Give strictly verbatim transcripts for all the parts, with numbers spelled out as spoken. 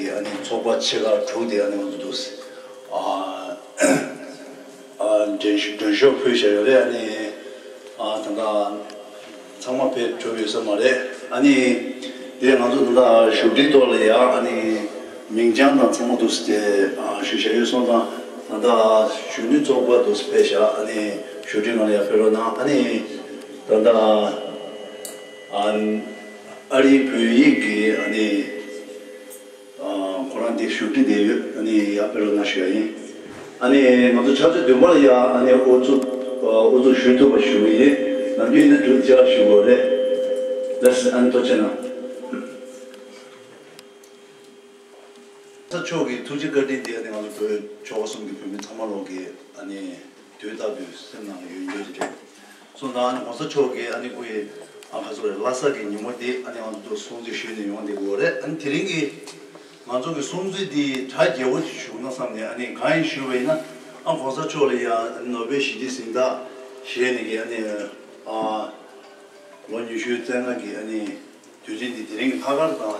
ཨ་ནི་ཚོགས་པ་ཆེ་ཁག་དྲུག་དེ་ཨ་ནི་ང་ཚོ་འདུག་ཨ་ཨ་མགྲོན་ཤོག་མགྲོན་ཤོག་ཕུལ་བཞག་ཡོད་རེད། ཨ་ནི་ཨ་ད་ལྟ་ཚང་མ་ཕེབས་གྲུབ་ཡོད་ས་མ་རེད། ཨ་ནི་དེ་ང་ཚོ་ད་ལྟ་བཞུགས་ཁྲིའི་ཐོག་ལ་ཡ་ཨ་ནི་མིང་བྱང་དང་ཚང་མ་འདུག་སེ་ཨ་ཞུ་བཞག་ཡོད་སོང་ཙང་། ད་ལྟ་གཞོན་ནུ་ཚོགས་པ་འདུག་སེ་ཕེབས་བཞག་ཨ་ནི་བཞུགས་ཁྲིའི་ནང་ལ་ཡ་ཕེབས་རོགས་གནང་། ཨ་ནི་ད་ལྟ་ཨ་ཨ་རིའི་བོད་ཡིག་གི་ཨ་ནི་ཨ་ཁོ་རང་འདི་བཞུགས་ཁྲི་བསྡད་ཡོད། ཨ་ནི་ཡར་ཕེབས་རོགས་གནང་ཞུ་ཡ་ཡིན། ཨ་ནི་ང་ཚོ་ཕྱག་ཚོད་བདུན་པ་ལ་ཡ་ཨ་ནི་དབུ་འཛུགས་ཨ་དབུ་འཛུགས་ཞུ་ཐུབ་པ་ཞུ་གི་ཡིན། ནམ་རྒྱུན་ཡིན་ན་དྲུག་ཅར་ཞུ་དགོས་རེད། ལགས་སོ། ཨ་ནི་ཐུགས་རྗེ་གནང་། ས་མཆོག་གི་ཐུགས་རྗེ་བཀའ་དྲིན་དེ་ཨ་ནི་ང་ཚོ་བོད་ཆོལ་ཁ་གསུམ་གྱི་བོད་མི་ཚང་མ་ལོག་གི་ཨ་ནི་དུས་རྟག་ཏུ་སེམས་ནང་ལ་ཡོད་རྒྱུ་དེ་རེད། སོང་ཙང་ཨ་ནི་གོང་ས་མཆོག་གིས་ཨ་ནི་སྐུ་ཡི་ཨ་ཁ་སོ་རེ་ལྷ་ས་གི་ཉིན་མོ་དེ་ཨ་ནི་ང་ཚོ་ཚོ་སྲུང་བརྩི་ཞུས་ནས་ཡོང་བསྡད་ཡོད་རེད། ཨ་ནི་དེ་རིང་གི་ང་ཚོ་གི་སྲུང་བརྩི་འདི་གྲ་རྒྱས་པོ་ཞིག་ཞུ་ན་བསམ་ནས། ཨ་ནི་གང་ཡིན་ཞུ་བ་ཡིན་ན་ཨ་གོང་ས་མཆོག་ལ་ཡ་ནོ་བེལ་ཞི་བདེའི་གཟེངས་རྟགས་བཞེས་ནས་ཀྱི་ཨ་ནི་ཨ་ལོ་ཉི་ཤུ་རྩ་ལྔ་གི་ཨ་ནི་དུས་ཆེན་འདི་དེ་རིང་ལྷག་དཀར་དང་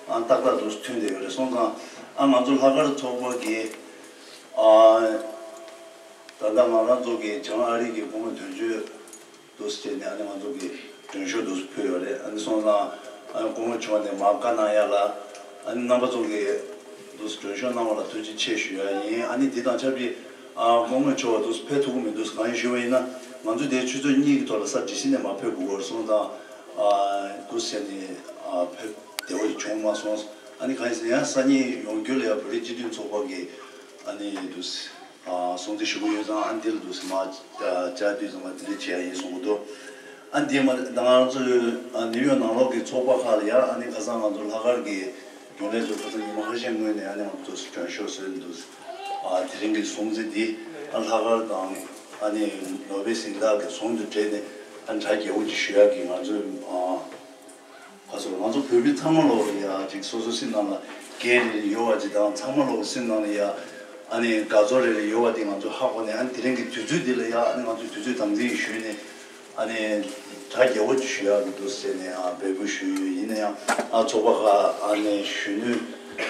ཨ་ཏག་ཏག་ཏུ་མཐུན་བསྡད་ཡོད་རེད། སོང་ཙང་ཨ་ང་ཚོ་ལྷག་དཀར་ཚོགས་པ་གི་ཨ་ད་ལྟ་ང་རང་ཚོ་གི་བྱང་ཨ་རི་གི་སྐུ་ངོ་དོན་གཅོད་འདུག་སེ་བྱས་ནས་ཨ་ནི་ང་ཚོ་གི་མགྲོན་ཤོག་འདུག་སེ་ཕུལ་ཡོད་རེད། ཨ་ནི་སོང་ཙང་ཨ་ནི་སྐུ་ངོ་མཆོག་ནས་མར་བཀའ་གནང་ཡ་ལ་ཨ་ནི་རྣམ་པ་ཚོ་གི་འདུག་སེ་མགྲོན་ཤོག་གནང་བ་ལ་ཐུགས་རྗེ་ཆེ་ཞུ་ཡ་ཡིན། ཨ་ནི་འདི་དང་ཆབས་ཅིག་ཨ་སྐུ་ངོ་མཆོག་འདུག་སེ་ཕེབས་ཐུབ་ཀྱི་མི་འདུག་གང་ཡིན་ཞུ་བ་ཡིན་ན་ང་ཚོ་དེའི་ཆུ་ཚོད་གཉིས་ཀྱི་ཐོག་ལ་ས་ཇི་སི་ནས་མར་ཕེབས་དགོས་ཀྱི་ཡོད་རེད། སོང་ཙང་ཨ་འདུག་སེ་ནས་ཨ་ཕེབས་བདེ་བོ་ཞིག་བྱུང་མ་སོང་། ཨ་ནི་གང་ཡིན་ཟེར་ན་ཡང་སང་ཉིན་ཡོང་རྒྱུ་ལ་ཡ་བོད་རིགས་སྤྱི་མཐུན་ཚོགས་པ་གི་ཨ་ནི་འདུག་སེ་ཨ་སྲུང་བརྩི་ཞུ་གི་ཡོད་ཙང་ཨ་ནི་འདི་ལ་འདུག་སེ་མར་བཅར་དུས་ཙམ་པ་དེ་འདྲ་བྱེད་ཡ་ཡིན་གསུང་གི་འདུག་ཨ་ནི་འདི་མ་ད་ང་རང་ཚོའི་ཨ་ནིའུ་ཡོག་ནང་ལོགས་ཀྱི་ཚོགས་པ་ཁག་ལ་ཡ་ཨ་ནི་ཁ་སང་ང་ཚོ་ལྷག་དཀར་གྱི་རྒྱུན་ལས་ཚོ་ཁ་སང་ཉི་མ་ཁ་ཤས་སྔོན་ནས་ཨ་ནི་ང་ཚོ་མགྲོན་ཤོག་བཟོས་འདུག་ཨ་དེ་རིང་གི་སྲུང་བརྩི་འདི་ཨ་ལྷག་དཀར་དང་ཨ་ནི་ནོ་བེལ་གཟེངས་རྟགས་ཀྱི་ཟུང་དུ་འབྲེལ་ནས་ཨ་གྲ་རྒྱས་པོ་ཅིག་ཞུ་ཡག་གི་ང་ཚོའི་ཨ་ག་ཚོད་ང་ཚོ་བོད་མི་ཚང་མ་ལོག་ལ་ཡ་ཅིག་སོ་སོ་སེམས་ནང་ལ་འགན་རེ་རེ་ཡོད་པ་ཅིག་དང་ཚང་མ་ལོག་སེམས་ནང་ལ་ཡ་ཨ་ནི་དགའ་ཚོར་རེ་རེ་ཡོད་པ་དེ་ང་ཚོ་ཧ་གོ་ནས། ཨ་ནི་དེ་རིང་གི་དུས་ཚོད་འདི་ལ་ཡ་ཨ་ནི་ང་ཚོ་དུས་ཚོད་དམ་འཛིན་ཞུས་ནས། ཨ་ནི་གྲ་རྒྱས་པོ་ཞུ་ཡག་གི་འདུག་ཟེར་ནས་ཨ་འབོད་སྐུལ་ཞུས་ཡོད། ཡིན་ན་ཡང་ཨ་ཚོགས་པ་ཁག་ཨ་ནི་གཞོན་ནུ་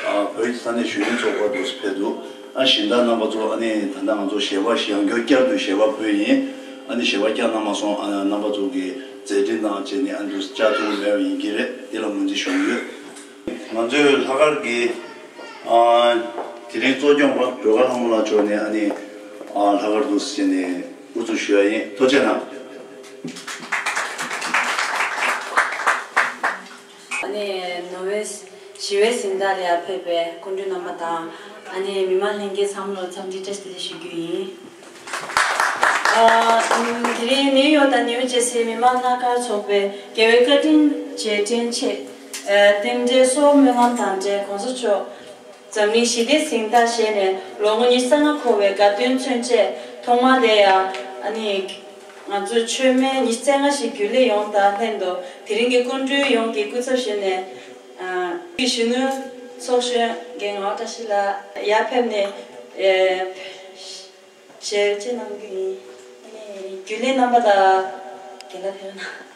ཨ་བོད་ཀྱི་ས་གནས་གཞོན་ནུ་ཚོགས་པ་འདུག་ཕེབས་འདུག་ཨ་གཞན་དག་རྣམ་པ་ཚོ་ཨ་ནི་ད་ལྟ་ང་ཚོ་ཞལ་པར་ཞིག་ཡང་བསྐྱར་བསྐྱར་དུ་ཞལ་པར་ཕུལ་ཡིན། ཨ་ནི་ཞལ་པར་བསྐྱར་གནང་མ་སོང་། ཨ་རྣམ་པ་ཚོ་གི་མཛད་འཕྲིན་དང་བཅས་ནས་ཨ་ནི་འདུག་བཅར་ཐུབ་ཀྱི་མེད་པ་ཡིན་གྱི་རེད། འདི་ལ་ངོས་འཛིན་ཞུ་གི་ཡོད། ང་ཚོའི་ལྷག་དཀར་གྱི་ཨ་དེ་རིང་གཙོ་སྐྱོང་པ་སྒྲོལ་དཀར་ལྷ་མོ་ལགས་མཆོག་ནས་ཨ་ནི་ཨ་ལྷག་དཀར་འདུག་ཟེར་ནས་དབུ་འཛུགས་ཞུ་ཡ་ཡིན། ཐུགས་རྗེ་གནང་། ཨ་ནི་ནོ་བེལ་ཞི་བའི་གཟེངས་རྟགས་ལ་ཡར་ཕེབས་པའི་སྐུ་མགྲོན་རྣམ་པ་དང་ཨ་ནི་མི་མང་ལྷན་རྒྱས་ཚང་མ་ལ་འཚམས་འདྲི་བཀྲ་ཤིས་བདེ་ལེགས་ཞུ་རྒྱུ་ཡིན། ཨ་དེ་རིང་ནིའུ་ཡོག་དང་ནིའུ་ཇེར་སིའི་མི་མང་ལྷག་དཀར་ཚོགས་པའི་རྒྱལ་བའི་བཀའ་དྲིན་རྗེས་དྲན་ཆེད། ཨ་རྟེན་འབྲེལ་གསོལ་བ་སྨོན་ལམ་དང་འབྲེལ་གོང་ས་མཆོག་འཛམ་གླིང་ཞི་བདེའི་གཟེངས་རྟགས་བཞེས་ནས་ལོ་ངོ་ཉི་ཤུ་རྩ་ལྔ་འཁོར་བའི་དགའ་སྟོན་མཚོན་ཆེད་ཐོག་མར་དེ་ཡང་ཨ་ནི་ང་ཚོ་མཆོད་མེ་ཉི་ཤུ་རྩ་ལྔ་ཞིག་རྒྱུན་ལས་ཡོངས་དང་ལྷན་དུ་དེ་རིང་གི་སྐུ་མགྲོན་ཡོངས་ཀྱི་སྐུ་ཚབ་ཞུས་ནས་ཨ་གཞོན་ནུ་ཚོགས་གཞོན་རྒན་ངག་དབང་བཀྲ་ཤིས་ལགས་ཡར་ཕེབས་ནས་ཨ་ཞལ་ཕྱེ་གནང་རྒྱུ་ཡིན། ཨ་ནི་རྒྱུན་ལས་རྣམ་པ་དང་རྒན་ལགས་ཕེབས་ན།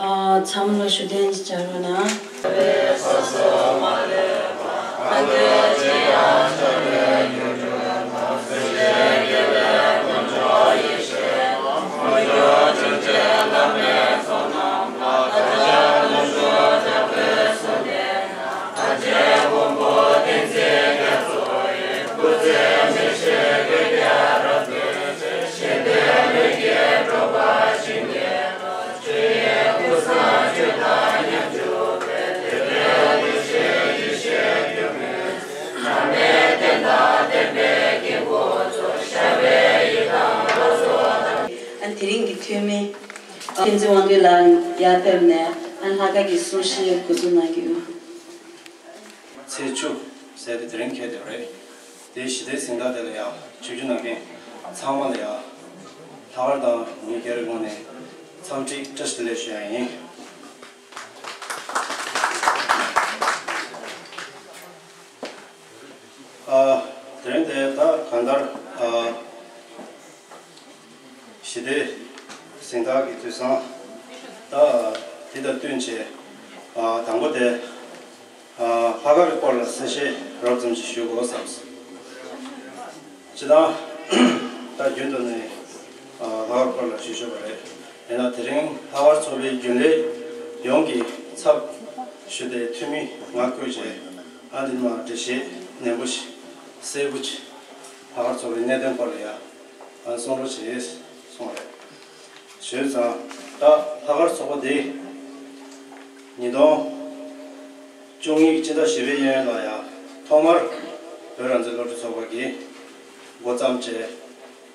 ཨ་ཚང་མ་ལ་ཞུ་རྟེན་བཅར་རོགས་གནང་། བསྟན་འཛིན་དབང་འདུས་ལགས་ཡར་ཕེབས་ནས་ཨ་ལྷག་དཀར་གྱི་གསུང་བཤད་འགོ་འཛུགས་གནང་གི་ཡོད། ཚེས་བཅུ་ཟེར་དེ་དེ་རིང་འཁེལ་བསྡད་རེད། དེའི་ཞི་བདེའི་གཟེངས་རྟགས་དེ་ལ་ཡང་ཆིབས་བསྒྱུར་གནང་མཁན་ཚང་མ་ལ་ཡང་ལྷག་དཀར་དང་ངའི་སྒེར་ངོས་ནས་འཚམས་འདྲི་བཀྲ་ཤིས་བདེ་ལེགས་ཞུ་ཡ་ཡིན། ཨ། དེ་རིང་དེ་ད་གང་ལྟར་ཨ། ཞི་བདེ་གཟེངས་རྟགས་ཀྱི་དུས་བཟང་ད་དེ་དང་བསྟུན་བྱས་ཨ། དང་པོ་དེ་ཨ། ལྷག་དཀར་གྱི་སྐོར་ལ་གསལ་བཤད་རོབ་ཙམ་ཞིག་ཞུ་དགོས་བསམས། སྤྱིར་བཏང་ད་རྒྱུན་དུ་ནས་ཨ། ལྷག་དཀར་སྐོར་ལ་ཞུ་ཆོག་པ་རེད། ཡིན་ན་དེ་རིང་ལྷག་དཀར་ཚོགས་པའི་རྒྱུན་ལས་ཡོངས་ཀྱི་ཚབ་ཞུས་ཏེ་འཐུས་མི་ང་བསྐོས་བྱས་ཨ། འདི་མ་འགྲེལ་བཤད་ནན་པོ་ཞིག་གསལ་པོ་ཅིག་ལྷག་དཀར་ཚོགས་པའི་གནད་དོན་སྐོར་ལ་ཡ་ཨ། གསུང་རོགས་བྱེད་གསུངས་རེད། བྱས་ཙང་ད་ལྷག་དཀར་ཚོགས་པ་འདི་ཉིས་སྟོང་བཅུ་གཉིས་ཀྱི་སྤྱི་ཟླ་བཞི་པའི་གཡས་གཡོན་ལ་ཡ་ཐོག་མར་བོད་རང་བཙན་སློབ་ཕྲུག་ཚོགས་པ་གིས་འགོ་བརྩམས་བྱས།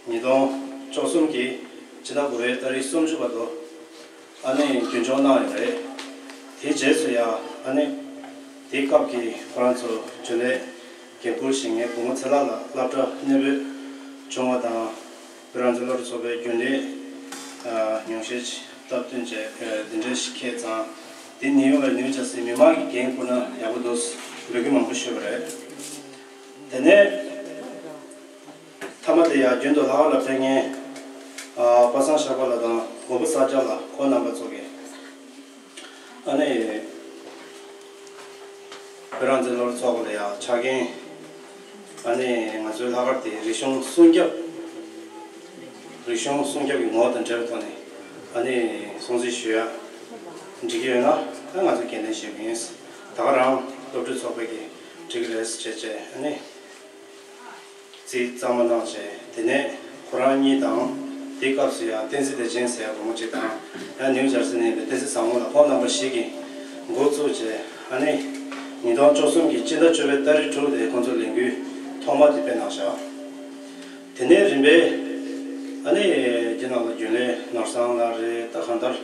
ཉིས་སྟོང་བཅུ་གསུམ་གྱི་སྤྱི་ཟླ་དགུ་པའི་ཏ་རིག་སུམ་ཅུ་བར་དུ་ཨ་ནི་རྒྱུན་འཁྱོངས་གནང་ཡོད་རེད། དེའི་རྗེས་སུ་ཡང་ཨ་ནི་དེའི་སྐབས་ཀྱི་ཁོ་རང་ཚོ་རྒྱུན་ལས་འགན་འཁུར་བཞེས་མཁན་བུ་མོ་ཚེ་ལགས་ལ་སློབ་གྲྭ་གནས་སྤོས་བྱུང་བ་དང་། བོད་རང་བཙན་སློབ་ཕྲུག་ཚོགས་པའི་རྒྱུན་ལས་ཉུང་ཤས་ཤིག་སྟབས་བསྟུན་བྱས་འདི་འདྲ་ཞིག་ཁེལ་ཙང་། འདི་ནིའུ་ཡོག་ལ་ནིའུ་ཇར་སི་མི་མང་གིས་འགན་འཁུར་ན་ཡག་པོ་འདུག་འབོད་སྐུལ་མང་པོ་ཞུས་པ་རེད། དེ་ནས། མཐའ་མ་དེ་ཡང་རྒྱུན་དུ་ལྷག་དཀར་ལ་ཕེབས་མཁན་ཨ། པ་སངས་ཤར་པ་ལགས་དང་མགོན་པོ་ས་སྐྱ་ལགས་ཁོང་རྣམ་པ་ཚོ་གིས་ཨ་ནི་བོད་རང་བཙན་སློབ་ཕྲུག་ཚོགས་པ་ལ་ཡང་ཆ་རྐྱེན་ཨ་ནི་ང་ཚོའི་ལྷག་དཀར་དེ་རིག་གཞུང་སྲུང་སྐྱོབ། རིག་གཞུང་སྲུང་སྐྱོབ་ཀྱི་ངོ་བོ་དང་འབྲེལ་བའི་ཐོག་ནས་ཨ་ནི་སྲུང་བརྩི་ཞུ་ཡ་འགྲིག་གི་ཡོད་ན་ད་ང་ཚོས་འགན་ལེན་ཞུ་གི་ཡིན། ད་ག་རང་སློབ་ཕྲུག་ཚོགས་པ་གིས་འགྲིག་གི་རེད་ཟེར་བྱས་བྱས་ཨ་ནི། རྩིས་གཙང་མ་གནང་བྱས་དེ་ནས་ཁོ་རང་གཉིས་དང་། དེའི་སྐབས་སུ་ཡང་བསྟན་འཛིན་བདེ་ཆེན་ཟེར་བུ་མོ་གཅིག་དང་། ཡང་ནིའུ་ཇར་སི་ནས་ཡིན་པའི་བསྟན་འཛིན་བཟང་མོ་ལགས་ཁོང་རྣམ་པ་བཞི་གིས་འགོ་བཙུགས་བྱས་ཨ་ནི་ཉིས་སྟོང་བཅུ་གསུམ་གྱི་སྤྱི་ཟླ་བཅུ་པའི་ཏ་རིག་དྲུག་དེ་ཁོང་ཚོ་ལས་འགུལ་ཐོག་མ་དེ་སྤེལ་གནང་བཞག་དེ་ནས་རིམ་པས་ཨ་ནི་རྒྱ་ནག་ལ་རྒྱུན་ལས་ནོར་བཟང་ལགས་རེད། ད་གང་ལྟར་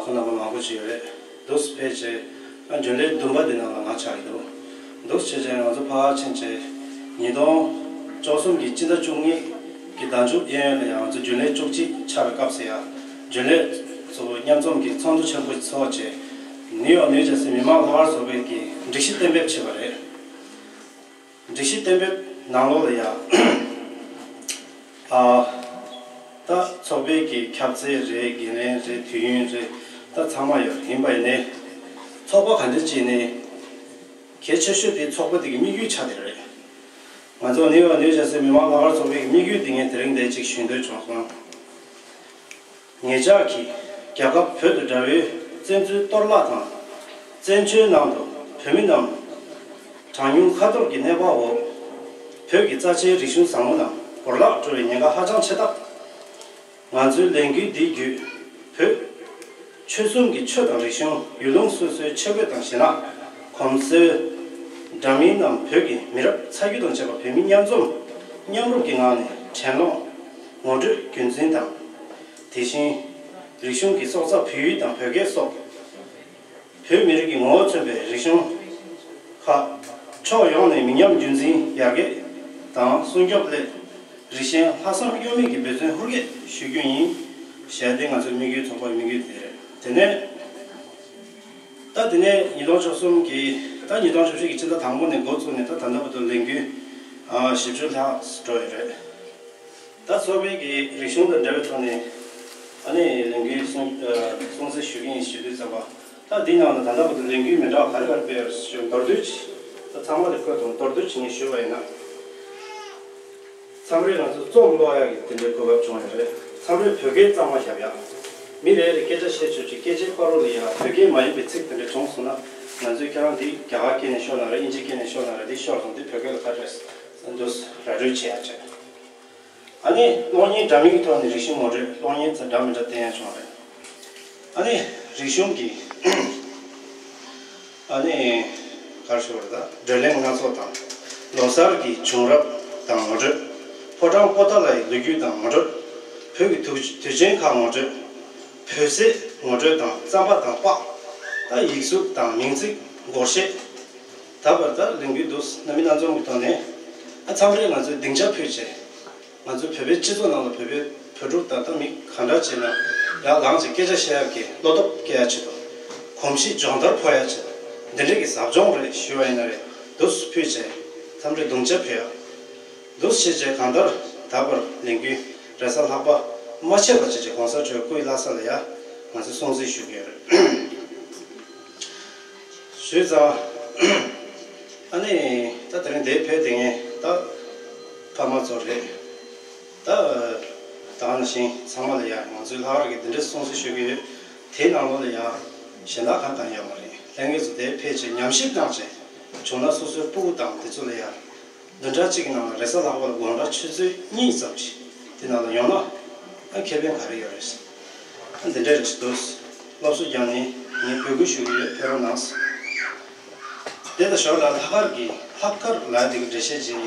ཁོང་རྣམ་པ་མང་པོ་ཅིག་ཡོད་རེད། འདུག་སེ་ཕེབས་བྱས་ཨ་རྒྱུན་ལས་བདུན་པ་འདི་ནང་ལ་ང་ཆགས་ཀྱི་འདུག་འདུག་སེ་བྱས་བྱས་ང་ཚོ་ཕར་ཕྱིན་བྱས་ཉིས་སྟོང་བཅུ་གསུམ་གྱི་སྤྱི་ཟླ་བཅུ་གཉིས་ཀྱི་ཟླ་མཇུག་གཡས་གཡོན་ལ་ཡང་ང་ཚོ་རྒྱུན་ལས་བཅུ་གཅིག་ཆགས་པའི་སྐབས་སུ་ཡང་རྒྱུན་ལས་ཚོ་མཉམ་འཛོམས་ཀྱི་ཚོགས་འདུ་ཆེན་པོ་ཚོགས་བྱས་ནིའུ་ཡོག་ནིའུ་ཇར་སི་མི་མང་ལྷག་དཀར་ཚོགས་པའི་གི་སྒྲིག་གཞི་གཏན་འབེབས་བྱས་པ་རེད། སྒྲིག་གཞི་གཏན་འབེབས་ནང་ལོགས་ལ་ཡང་ཨ། ད་ཚོགས་པའི་གི་ཁྱབ་ཚད་རེད། འགན་ལེན་རེད། དུས་ཡུན་རེད། ད་ཚང་མ་ཡོད་རེད། ཡིན་པ་ཡིན་ནའི་ཚོགས་པ་ག་འདྲ་ཅིག་ནས་གལ་ཆེ་ཤོས་དེ་ཚོགས་པ་དེ་གི་དམིགས་ཡུལ་ཆགས་བསྡད་རེད། ང་ཚོ་ནིའུ་ཡོག་ནིའུ་ཇར་སི་མི་མང་ལྷག་དཀར་ཚོགས་པའི་གི་དམིགས་ཡུལ་དེ་ངས་དེ་རིང་འདིར་ཅིག་ཞུ་འདོད་བྱུང་སོང་། ངེད་ཅག་གིས་རྒྱལ་ཁབ་བོད་དུ་དགྲ་བོའི་བཙན་འཛུལ་གཏོར་བརླག་དང་། བཙན་བྱོལ་ནང་དུ་བོད་མི་རྣམས་གྲངས་ཉུང་ཁ་ཐོར་གྱི་གནས་བབ་འོག་བོད་ཀྱི་རྩ་ཆེའི་རིག་གཞུང་བཟང་པོ་རྣམས་བོར་བརླག་འགྲོ་བའི་ཉེན་ཁ་ཧ་ཅང་ཆེ་སྟབས། ང་ཚོའི་ལས་འགུལ་འདི་བརྒྱུད་བོད་ཆོལ་གསུམ་གྱི་ཆོས་དང་རིག་གཞུང་ཡུལ་ལུང་སོ་སོའི་ཆོས་གོས་དང་གཞས་སྣ་གོམས་སྲོལ། འདྲ་མིན་རྣམས་བོད་ཀྱི་མི་རབས་ཚ་རྒྱུད་དང་བཅས་པ་བོད་མི་མཉམ་འཛོམས་མཉམ་རུབ་ཀྱི་ངང་ནས་འགྲན་སློང་ངོ་སྤྲོད་རྒྱུན་འཛིན་དང་། དེ་བཞིན་རིག་གཞུང་གི་སྲོག་རྩ་བོད་ཡིག་དང་བོད་སྐད་སོགས་བོད་མི་རིགས་ཀྱི་ངོ་བོ་མཚོན་པའི་རིག་གཞུང་ཁག་ཕྱོགས་ཡོངས་ནས་མི་ཉམས་རྒྱུན་འཛིན་ཡར་རྒྱས་དང་སྲུང་སྐྱོབ་སླད་རིགས་ཞེན་ལྷག་བསམ་གཡོ་མེད་ཀྱི་འབད་བརྩོན་ཧུར་སྐྱེད་ཞུ་རྒྱུ་ཡིན། ཞེས་དེ་ང་ཚོའི་དམིགས་ཡུལ་ཚོགས་པའི་དམིགས་ཡུལ་དེ་རེད། དེ་ནས་ད་དེ་ནས་ཉིས་སྟོང་བཅུ་གསུམ་གྱི་ད་ཉིས་སྟོང་བཅུ་བཞི་གི་སྤྱི་ཟླ་དང་པོ་ནས་འགོ་བཙུགས་ནས་ད་ད་ལྟ་བར་དུ་ལས་འགུལ་ཨ་བཞི་བཅུ་ལྷག་འགྲོ་ཡོད་རེད། ད་ཚོགས་པའི་གི་རིག་གཞུང་དང་འབྲེལ་བའི་ཐོག་ནས་ཨ་ནི་ལས་འགུལ་སྲུང་ཨ་སྲུང་བརྩི་ཞུ་གི་ཡིན་ཞུ་དུས་ཙམ་པ། ད་འདི་ནང་ལ་ད་ལྟ་བར་དུ་ལས་འགུལ་མི་འདྲ་བ་ག་རེ་ག་རེ་སྤེལ་ཡོད་ཞུ་མདོར་བསྡུས་ཅིག་ད་ཚང་མ་ལ་བཀོད་དང་མདོར་བསྡུས་ཅིག་ངས་ཞུ་བ་ཡིན་ན། མཚམས་རེ་ང་ཚོ་རྩོམ་ཀློག་ཡག་གི་དེ་འདྲའི་གོ་སྐབས་བྱུང་ཡོད་རེད། མཚམས་རེ་བོད་སྐད་གཙང་མ་བཞག་ཡག་མི་རེ་རེ་སྐད་ཆ་བཤད་ཆོག་ཅིག་སྐད་ཆའི་བར་དུ་ལ་ཡང་བོད་སྐད་མ་ཡིན་པའི་ཚིག་དེ་འདྲ་བྱུང་སོང་ན་ང་ཚོས་ཁྱེད་རང་འདི་རྒྱ་གར་སྐད་ནས་ཤོར་ན་རེད། དབྱིན་ཇིའི་སྐད་ནས་ཤོར་ན་རེད། འདི་ཤོར་སོང་འདི་བོད་སྐད་ལ་ག་འདྲས་འདུག་ར་སྤྲོད་བྱེད་ཡག་བྱས། ཨ་ནི་གློག་བརྙན་འདྲ་མིན་གྱི་ཐོག་ནས་རིག་གཞུང་ངོ་སྤྲོད་གློག་བརྙན་ཚོ་འདྲ་མི་འདྲ་བསྟན་ཡག་བྱུང་བ་རེད། ཨ་ནི་རིག་གཞུང་གི་ཨ་ནི་ག་རེ་ཞུ་དགོས་རེད། ད་བགྲོ་གླེང་སྣ་ཚོགས་དང་ལོ་གསར་གྱི་བྱུང་རབས་དང་ངོ་སྤྲོད། ཕོ་བྲང་པོ་ཏཱ་ལའི་ལོ་རྒྱུས་དང་ངོ་སྤྲོད། བོད་ཀྱི་དུས་དུས་ཆེན་ཁག་ངོ་སྤྲོད། བོད་ཟས་ངོ་སྤྲོད་དང་རྩམ་པ་དང་སྤགས། ད་ཡིག་གཟུགས་དང་མིང་ཚིག་སྒོར་གཞས། ད་བར་ད་ལས་འགུལ་འདུག་རྣམ་པ་སྣ་ཚོགས་ཀྱི་ཐོག་ནས་ཨ་མཚམས་རེ་ང་ཚོས་སྡིངས་ཆ་ཕུལ་བྱས། ང་ཚོའི་བོད་པའི་སྤྱི་ཚོགས་ནང་ལ་བོད་པའི་བོད་ཕྲུག་ད་ལྟ་མི་ག་འདྲ་བྱས་ན་ཡར་ལངས་ཀྱི་སྐད་ཆ་བཤད་ཡག་གི་བློ་སྟོབས་སྐྱེ་ཡག་ཆེད་དུ། གོམས་གཤིས་སྦྱོང་བརྡར་ཕོག་ཡག་ཆེད་དུ་འདི་འདྲའི་གི་ཟབ་སྦྱོང་རེ་ཞུ་བ་ཡིན་ན་རེད་འདུག་ཕུལ་བྱས་མཚམས་རེ་སྡིངས་ཆ་ཕུལ་ཡག་འདུག་བྱས་བྱས་གང་ལྟར་ད་བར་ལས་འགུལ་རེས་གཟའ་ལྷག་པ་མ་ཆད་པ་བྱས་བྱས་གོང་ས་མཆོག་སྐུ་ཡི་བླ་གཟའ་ལ་ཡ་ང་ཚོས་སྲུང་བརྩི་ཞུ་གི་ཡོད་རེད། ཞུས་ཙང་། ཨ་ནི་ད་དེ་རིང་འདིར་ཕེབས་བསྡད་མཁན་ད་ཕ་མ་ཚོ་རེད། ད་ད་ག་ནང་བཞིན་ཚང་མ་ལ་ཡ་ང་ཚོའི་ལྷག་དཀར་གྱི་འདི་འདྲའི་སྲུང་བརྩི་ཞུ་གི་ཡོད། དེའི་ནང་ལོགས་ལ་ཡ་གཞན་དག་གང་གང་ཡོད་མ་རེད། ལྷན་རྒྱས་ཚོ་འདིར་ཕེབས་བྱས་ཉམས་ཞིབ་བཏང་བྱས་བྱུང་ན་སོ་སོའི་སྤུ་གུ་དང་དེ་ཚོ་ལ་ཡ། བདུན་ཕྲག་གཅིག་གི་ནང་ལ་རེས་གཟའ་ལྷག་པ་ལ་དགོང་དག་ཆུ་ཚོད་གཉིས་ཙམ་ཞིག་དེ་ནང་ལ་ཡོང་ན་ཨ་ཁེ་ཕན་ག་རེ་ཡོད་རེད། ཨ་འདི་འདྲ་རེད་འདུག་སློབ་གསོ་རྒྱག་ནས་ངས་འབོད་སྐུལ་ཞུ་གི་ཡོད། ཕེབས་རོགས་གནང་། དེ་དང་ཞོར་ལ་ལྷག་དཀར་གྱི་ལྷག་དཀར་ལབ་ཡ་དེ་གི་འགྲེལ་བཤད་ཅིག་ཡང་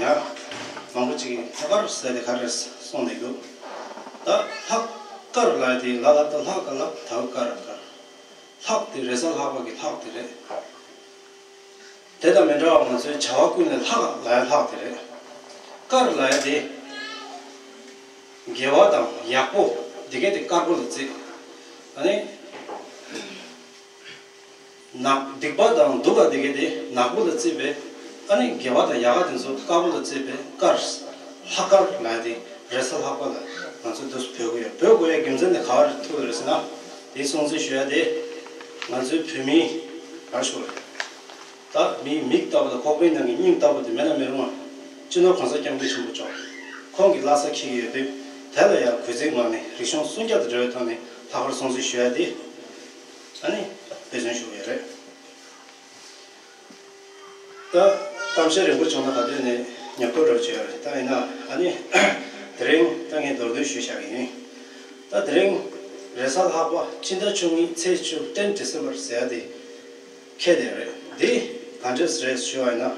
མང་པོ་ཅིག་གིས་ལྷག་དཀར་ཟེར་དེ་ག་རེ་རེད་གསུངས་བསྡད་འདུག་ད་ལྷག་དཀར་ལབ་ཡ་དེ་ལ་ལ་ད་ལྷག་ག་ལ་དར་དཀར་དཀར། ལྷག་དེ་རེས་གཟའ་ལྷག་པ་གི་ལྷག་དེ་རེད། དེ་དང་མི་འདྲ་བ་ང་ཚོའི་བྱ་བ་ཀུན་ལས་ལྷག་ལབ་ཡ་ལྷག་དེ་རེད། དཀར་ལབ་ཡ་དེ། དགེ་བ་དང་ཡག་པོ་འདི་གས་དེ་དཀར་པོ་ལ་བརྩི། ཨ་ནི། ནག་སྡིག་པ་དང་སྡུག་པ་འདི་གས་དེ་ནག་པོ་ལ་བརྩི་བས། ཨ་ནི་དགེ་བ་དང་ཡག་ག་དེ་ཚོ་དཀར་པོ་ལ་བརྩི་བས་དཀར། ལྷག་དཀར་ལབ་ཡ་དེ་རེས་གཟའ་ལྷག་པ་ལ་ང་ཚོ་འདུག་སེ་འབོད་ཀྱི་ཡོད། འབོད་དགོས་ཡ་རྒྱུ་མཚན་དེ་ག་བ་རེད་ཐུག་རེད་ཟེར་ན། དེ་སྲུང་བརྩི་ཞུ་ཡ་དེ་ང་ཚོའི་བོད་མིའི་ག་རེ་ཞུ་དགོས་རེད། ད་མིའི་མིག་ལྟ་བུ་དང་ཁོག་པའི་ནང་གི་སྙིང་ལྟ་བུ་དེ་མེད་ན་མི་རུང་བ། སྤྱི་ནོར་གོང་ས་སྐྱབས་མགོན་ཆེན་པོ་མཆོག་ཁོང་གི་བླ་གཟའ་འཁེལ་གྱི་ཡོད་དུས་དེ་ལ་ཡང་གུས་བརྩིའི་ངང་ནས་རིག་གཞུང་སྲུང་སྐྱོབ་དང་འབྲེལ་བའི་ཐོག་ནས་ལྷག་པར་སྲུང་བརྩི་ཞུ་ཡ་དེ་ཨ་ནི་འབད་བརྩོན་ཞུ་གི་ཡོད་རེད། ད་གཏམ་བཤད་རིང་པོ་བྱུང་ན་ག་དུས་ནས་ཉོབ་ཏོ་འགྲོ་གི་ཡོད་རེད། ད་ཡིན་ན་ཨ་ནི་དེ་རིང་ད་ངས་མདོར་བསྡུས་ཞུས་བཞག་གི་ཡིན། ད་དེ་རིང་རེས་གཟའ་ལྷག་པ་སྤྱི་ཟླ་བཅུ་གཉིས་ཚེས་བཅུ་ཏེན་ཌི་སེམ་བར་ཟེར་ཡ་དེ། ཁྱེད་དེ་རེད། འདི་ག་འདྲས་རེད་ཞུ་བ་ཡིན་ན།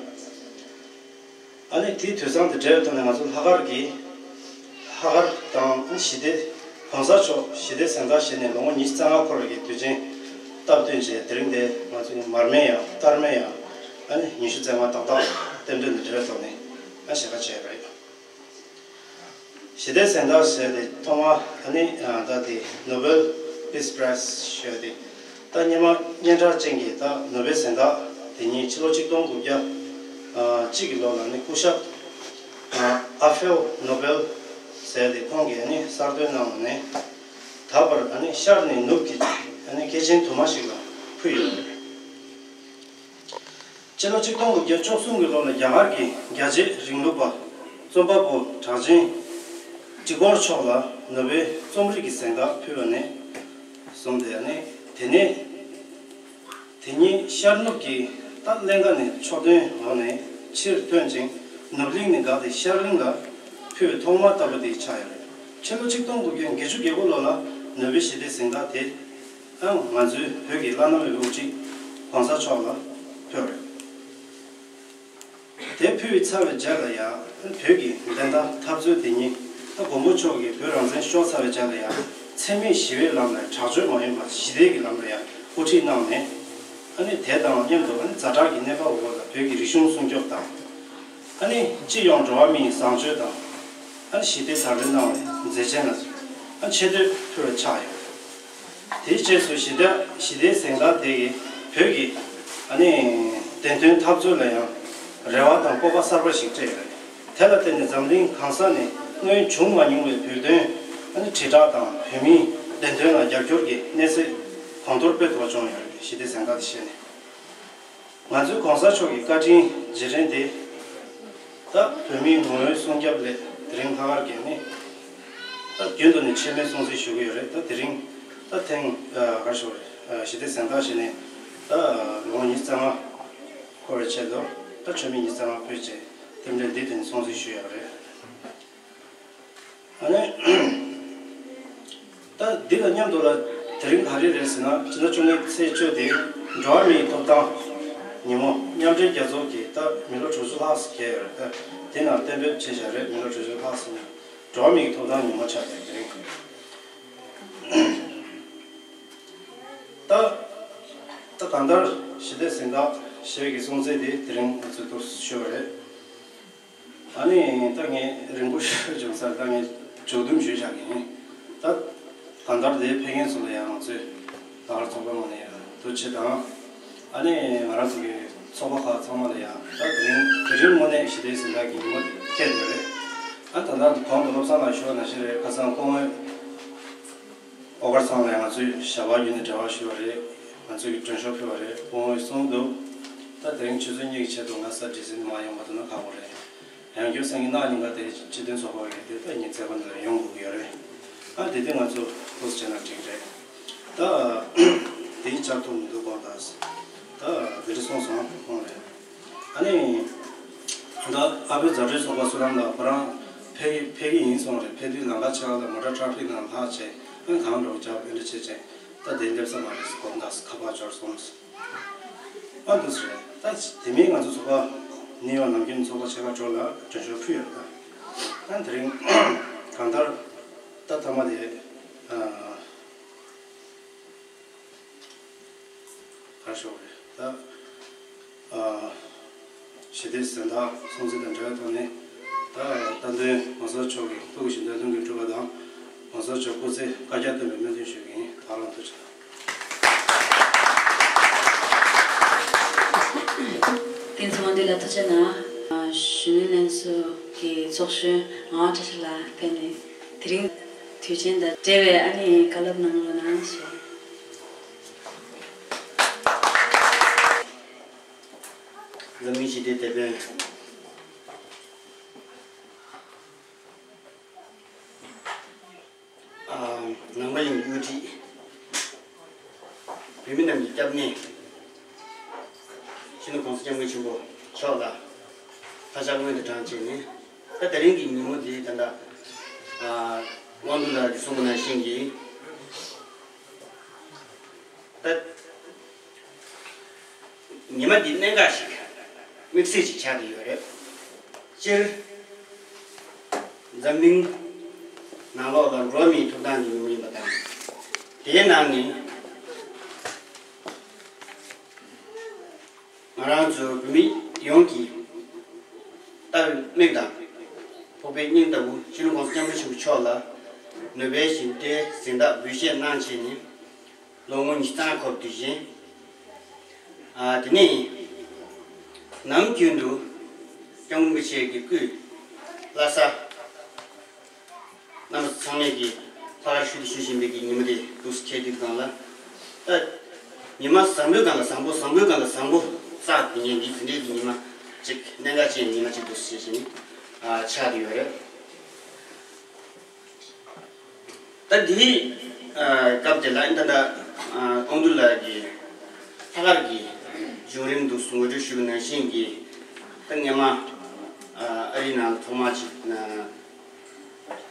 ཨ་ནི་དེའི་དུས་བཟང་དེ་འབྲེལ་བའི་ཐོག་ནས་ང་ཚོ་ལྷག་དཀར་གྱི་ལྷག་དཀར་དང་ཞི་བདེ་གོང་ས་མཆོག་ཞི་བདེ་གཟེངས་རྟགས་བཞེས་ནས་ལོ་ངོ་ཉི་ཤུ་རྩ་ལྔ་འཁོར་བའི་དུས་ཆེན་སྟབས་བསྟུན་བྱས་དེ་རིང་འདི་ང་ཚོ་མར་མེ་ཡང་སྟར་མེ་ཡང་ཨ་ནི་ཉི་ཤུ་རྩ་ལྔ་ཏག་ཏག་རྟེན་འབྲེལ་དེ་འབྲེལ་བའི་ཐོག་ནས་ཨ་ཞལ་ཁ་བྱས་པ་རེད། ཞི་བདེ་གཟེངས་རྟགས་ཟེར་ཏེ་ཐོག་མ་ཨ་ནི་ད་དེ་Nobel Peace Prize ཞེས་ཏེ་ད་སྔོན་མ་སྙན་གྲགས་ཅན་གྱི་ད་ནོ་བེལ་གཟེངས་རྟགས་དེ་ཉིད་ཕྱི་ལོ་ཆིག་སྟོང་དགུ་བརྒྱ་གཅིག་གི་ལོ་ལ་ནི་སྐུ་ཞབས་ཨ་ཕེལ་ནོ་བེལ་ཟེར་ཏེ་ཁོང་གིས་ནི་གསར་གཏོད་གནང་བ་ནས་ད་བར་ཨ་ནི་ཤར་ནས་ནུབ་ཀྱི་ཨ་ནི་སྐྱེས་ཆེན་དུ་མ་ཞིག་ལ་ཕུལ་ཡོད་པ་རེད། སྤྱི་ལོ་ཆིག་སྟོང་དགུ་བརྒྱ་བཅུ་གསུམ་གྱི་ལོ་ལ་རྒྱ་གར་གྱི་རྒྱལ་གཅེས་རིང་ལུགས་པ་རྩོམ་པ་པོ་གྲགས་ཅན་ཀྲི་གོར་མཆོག་ལ་ནོ་བེལ་རྩོམ་རིག་གི་གཟེངས་རྟགས་ཕུལ་བ་ནས་བཟུང་སྟེ་ནི་དེ་ནས་དེ་ཉིད་ཤར་ནུབ་ཀྱི་ད་གླིང་ག་ནས་ཕྱོགས་ཐོན་འོག་ནས་ཕྱིར་ཐོན་ཅིང་ནུབ་གླིང་ནས་འགག་སྟེ་ཤར་གླིང་ལ་ཕུལ་བའི་ཐོག་མ་ལྟ་བུ་དེ་ཆགས་ཡོད་རེད། ཕྱི་ལོ་ཆིག་སྟོང་དགུ་བརྒྱ་བརྒྱད་ཅུ་གྱ་དགུ་ལོ་ལ་ནོ་བེལ་ཞི་བདེ་གཟེངས་རྟགས་དེ། ཨང་། ང་ཚོའི་བོད་ཀྱི་བླ་ན་མེད་པའི་དབུ་ཁྲིད་གོང་ས་མཆོག་ལ་ཕུལ་རེད། དེ་ཕུལ་བའི་ཚར་བའི་རྗེས་ལ་ཡང་བོད་ཀྱི་བདེན་མཐའ་འཐབ་རྩོད་དེ་ཉིད་ད་མགོན་པོ་མཆོག་གིས་བོད་རང་བཙན་ཤོར་ཚར་བའི་རྗེས་ལ་ཡང་འཚེ་མེད་ཞི་བའི་ལམ་ལ་དྲག་སྤྱོད་མ་ཡིན་པར་ཞི་བདེ་གི་ལམ་ལ་ཡང་དབུ་ཁྲིད་གནང་ནས་ཨ་ནི་དེ་དང་མཉམ་དུ་ཨ་ནི་ཛ་དྲག་གི་གནས་བབ་འོག་ལ་བོད་ཀྱི་རིག་གཞུང་སྲུང་སྐྱོབ་དང་། ཨ་ནི་སྤྱི་ཡོངས་འགྲོ་བ་མིའི་བཟང་སྤྱོད་དང་། ཨ་ནི་ཞི་བདེ་དར་སྤེལ་གནང་བའི་མཛད་ཆེན་ལ་ཨ་ཆེ་བསྟོད་ཕུལ་བ་ཆགས་ཡོད། དེའི་རྗེས་སུ་ཞི་བདེ་ཞི་བདེའི་གཟེངས་རྟགས་དེ་ཡིས་བོད་ཀྱི་ཨ་ནི་བདེན་དོན་འཐབ་རྩོད་ལ་ཡང་རེ་བ་དང་སྤོབས་པ་གསར་པ་ཞིག་སྤྲད་ཡོད། དེ་ལ་བརྟེན་ནས་འཛམ་གླིང་གང་ས་ནས་སྔོན་བྱུང་མ་མྱོང་བའི་བོད་དོན་ཨ་ནི་དྲིལ་བསྒྲགས་དང་བོད་མིའི་བདེན་དོན་ལ་རྒྱབ་སྐྱོར་གྱི་གནས་ཚད་གོང་མཐོར་སྤེལ་ཐུབ་པ་བྱུང་ཡོད་རེད། ཞི་བདེའི་གཟེངས་རྟགས་དེ་བཞེས་ནས། ང་ཚོའི་གོང་ས་མཆོག་གི་བཀའ་དྲིན་རྗེས་དྲན་དེ། ད་བོད་མིའི་ངོ་བོའི་སྲུང་སྐྱོབ་སླད་དེ་རིང་ལྷག་དཀར་གྱི་ནི། ད་རྒྱུན་དུ་ནས་ཆད་མེད་སྲུང་བརྩི་ཞུ་གི་ཡོད་རེད། ད་དེ་རིང་ད་ཐེངས་ག་རེ་ཞུ་དགོས་རེད། ཞི་བདེ་གཟེངས་རྟགས་བཞེས་ནས་ད་ལོ་ངོ་ཉི་ཤུ་རྩ་ལྔ་འཁོར་བའི་ཆེད་དུ་ད་མཆོད་མེ་ཉི་ཤུ་རྩ་ལྔ་ཕུལ་བྱས་རྟེན་འབྲེལ་འདི་དེ་ནས་སྲུང་བརྩི་ཞུ་ཡག་རེད། ཨ་ནི། ད་འདི་དང་མཉམ་དུ་ལ་དེ་རིང་ག་རེ་རེད་ཟེར་ན་ཕྱི་ཟླ་བཅུ་གཉིས་ཚེས་བཅུ་དེ་འགྲོ་བ་མིའི་ཐོབ་ཐང་ཉིན་མོ་མཉམ་འབྲེལ་རྒྱལ་ཚོགས་ཀྱིས་ད་མི་ལོ་དྲུག་ཅུ་ལྷག་ཙམ་བརྒལ་ཡོད་རེད། ད་དེ་ནང་གཏན་འབེབས་བྱས་བཞག་རེད། མི་ལོ་དྲུག་ཅུ་ལྷག་ཙམ་ནས་འགྲོ་བ་མིའི་ཐོབ་ཐང་ཉིན་མོ་ཆགས་ཡོད་དེ་རིང་། གང་ལྟར་ཞི་བདེ་གཟེངས་རྟགས་ཞེས་ཀྱི་སྲུང་བརྩི་དེ་དེ་རིང་ང་ཚོས་ཐུགས་སུ་ཆུད་པ་རེད། ཨ་ནི་ད་ངས་རིང་པོ་ཞིག་བྱུང་ཚར། ད་ངས་མཇུག་སྡོམ་ཞུས་བཞག་གི་ཡིན། ད་གང་ལྟར་དེའི་ཕེབས་མཁན་ཚོ་ལ་ཡང་ང་ཚོས་ད་བར་ཚོགས་པའི་ངོས་ནས་ཡང་ཐུགས་རྗེ་ཆེ་དང་། ཨ་ནི་ང་རང་ཚོ་གི་ཚོགས་པ་ཁག་ཚང་མ་ལ་ཡང་ད་དེ་རིང་དེ་རིང་དངོས་གནས་ཞི་བདེའི་གཟེངས་རྟགས་ཀྱི་ཉིན་མོ་དེ་འཁེལ་ཡོད་རེད། ཨ་ད་ལྟ་གོང་དུ་བློ་བཟང་ལགས་ཞུས་པ་ནང་བཞིན་རེད། ཁ་སང་སྐུ་ངོ་ཨོ་དཀར་ཚང་ལ་ཡང་ང་ཚོས་ཞལ་པར་བརྒྱུད་ནས་འབྲེལ་བ་ཞུས་པ་རེད། ང་ཚོས་ཀྱི་མགྲོན་ཤོག་ཕུལ་བ་རེད། སྐུ་ངོས་གསུངས་འདུག་ད་དེ་རིང་ཆུ་ཚོད་གཉིས་ཀྱི་ཆེད་དུ་ང་ས་ཌི་སི་ནས་མར་ཡོང་མ་ཐུབ་ན་ཁག་པོ་རེད། ཡང་བསྐྱར་སང་ཉིན་གནངས་ཉིན་ཀ་དེ་སྤྱི་མཐུན་ཚོགས་པ་ཡོད་དེ་ད་ཉིན་མཚན་པ་འདིར་ཡོང་དགོས་ཀྱི་ཡོད་རེད། ཨ་དེ་དུས་ང་ཚོ་ཐུགས་བྱས་ན་འགྲིག་རེད། ད་དེའི་བཅར་ཐུབ་མི་འདུག་གོ། ད་ད་དེ་འདྲ་སོང་སོང་ཁོང་རེད། ཨ་ནི་ད་ཨ་ཕའི་མཛའ་འབྲེལ་ཚོགས་པ་སུ་རང་ལ་ཁོ་རང་ཕེབས་ཕེབས་ཀྱི་ཡིན་གསུངས་རེད། ཕེབས་དུས་ལམ་ཁ་ཕྱེད་ཀ་ལ་མོ་ཊ་ཊ་ཕིག་ནང་ལྷག་བྱས་ཨ་གང་འགྲོ་རྒྱབ་ཨེ་འདྲ་བྱས་བྱས་ད་དེ་སླེབས་ས་མ་རེད་ཟེར་གོ། ད་ཁ་པར་འབྱོར་སོང་། ཨ་འདུག་ཟེར། ད་དེ་མིན་ང་ཚོ་ཚོགས་པ་ནིའུ་ཡོག་ནང་བཞིན་ཚོགས་པ་ཆེ་ཁག་ཚོ་ལ་མགྲོན་ཤོག་ཕུལ་ཡོད་ད། ད་དེ་རིང་གང་ལྟར་ད་མཐའ་མ་དེ་ཨ་གར་ཤོག་རེད་ད། ཨ་ཞི་བདེ་གཟེངས་རྟགས་སྲུང་བརྩི་དང་འབྲེལ་བའི་ཐོག་ནས་ད་རྟ་མགྲིན་ངོ་མཚར་མཆོག་གི་ཐུགས་ཀྱི་བཞེད་དོན་ལྷུན་གྱིས་གྲུབ་པ་དང་། ངོ་མཚར་མཆོག་སྐུ་ཚེ་བསྐལ་བརྒྱར་བརྟན་པའི་སྨོན་འདུན་ཞུ་གི་ཡིན། ད་རང་ཐུགས་རྗེ་ཆེ། བསྟན་འཛིན་དབང་འདུས་ལགས་ཐུགས་རྗེ་གནང་། གཞོན་ནུ་ལྷན་ཚོགས་ཀྱི་ཚོགས་གཞོན་ངག་དབང་བཀྲ་ཤིས་ལགས་ཕེབས་ནས་དེ་རིང་དུས་ཆེན་དང་འབྲེལ་བའི་ཨ་ནི་བཀའ་སློབ་གནང་རོགས་གནང་ཞུ། འཛམ་གླིང་ཞི་བདེའི་དེད་དཔོན། ཨ་ནང་པ་གླིང་གི་དབུ་ཁྲིད། བོད་མི་རྣམས་ཀྱི་སྐྱབས་གནས། སྤྱི་ནོར་༸གོང་ས་༸སྐྱབས་མགོན་ཆེན་པོ་མཆོག་ལ་ལྷག་བསམ་སྔོན་དུ་དྲངས་བྱས་ནས། ད་དེ་རིང་གི་ཉིན་མོ་འདི་ད་ལྟ་ཨ་དབང་འདུས་ལགས་ཀྱིས་གསུངས་པ་ནང་བཞིན་གྱི། ད་ཉི་མ་འདི་གནད་འགག་ཞིག་དམིགས་བསལ་ཞིག་ཆགས་ཀྱི་ཡོད་རེད། སྤྱིར་འཛམ་གླིང་ནང་ལོགས་ལ་འགྲོ་བ་མིའི་ཐོབ་ཐང་གི་ཉིན་མོ་ཡིན་པ་དང་། དེའི་ནང་ནས་ང་རང་ཚོ་བོད་མི་ཡོངས་ཀྱིས་ལྟ་བའི་མིག་དང་ཕོག་པའི་སྙིང་ལྟ་བུ་སྤྱི་ནོར་༸གོང་ས་༸སྐྱབས་མགོན་ཆེན་པོ་མཆོག་ལ་ནོ་བེལ་ཞི་བདེའི་གཟེངས་རྟགས་འབུལ་བཞེས་གནང་བྱས་ནས་ལོ་ངོ་ཉི་ཤུ་རྩ་ལྔ་འཁོར་དུས་ཆེན། ཨ་དེ་ནས་ནམ་རྒྱུན་དུ་སྐྱབས་མགོན་རིན་པོ་ཆེ་གི་སྐུའི་བླ་གཟའ། རྣམ་པ་ཚང་མས་ཀྱིས་ལྷག་དཀར་ཞུ་དང་ཞུ་བཞིན་པའི་གི་ཉིན་མོ་དེ་འདུག་སེ་འཁེལ་དུས་སྒང་ལ། ད་ཉི་མ་བཟང་པོའི་སྒང་ལ་བཟང་པོ། བཟང་པོའི་སྒང་ལ་བཟང་པོ་བསགས་ཀྱི་ཉིན་འདི་འདྲའི་གི་ཉི་མ་གཅིག་གནད་འགག་ཅན་ཉི་མ་གཅིག་འདུག་སེ་བྱས་ནས་ཨ་ཆགས་ཀྱི་ཡོད་རེད། ད་འདིའི་ཨ་སྐབས་དེ་ལ་ད་ལྟ་ཨ་དབང་འདུས་ལགས་ཀྱིས་ལྷག་དཀར་གྱི་བྱུང་རིམ་འདུག་སེ་ངོ་སྤྲོད་ཞུས་པ་ནང་བཞིན་གྱི། ད་སྔོན་མ་ཨ་ཨ་རིའི་ནང་ཐོག་མ་ཅིག་ན།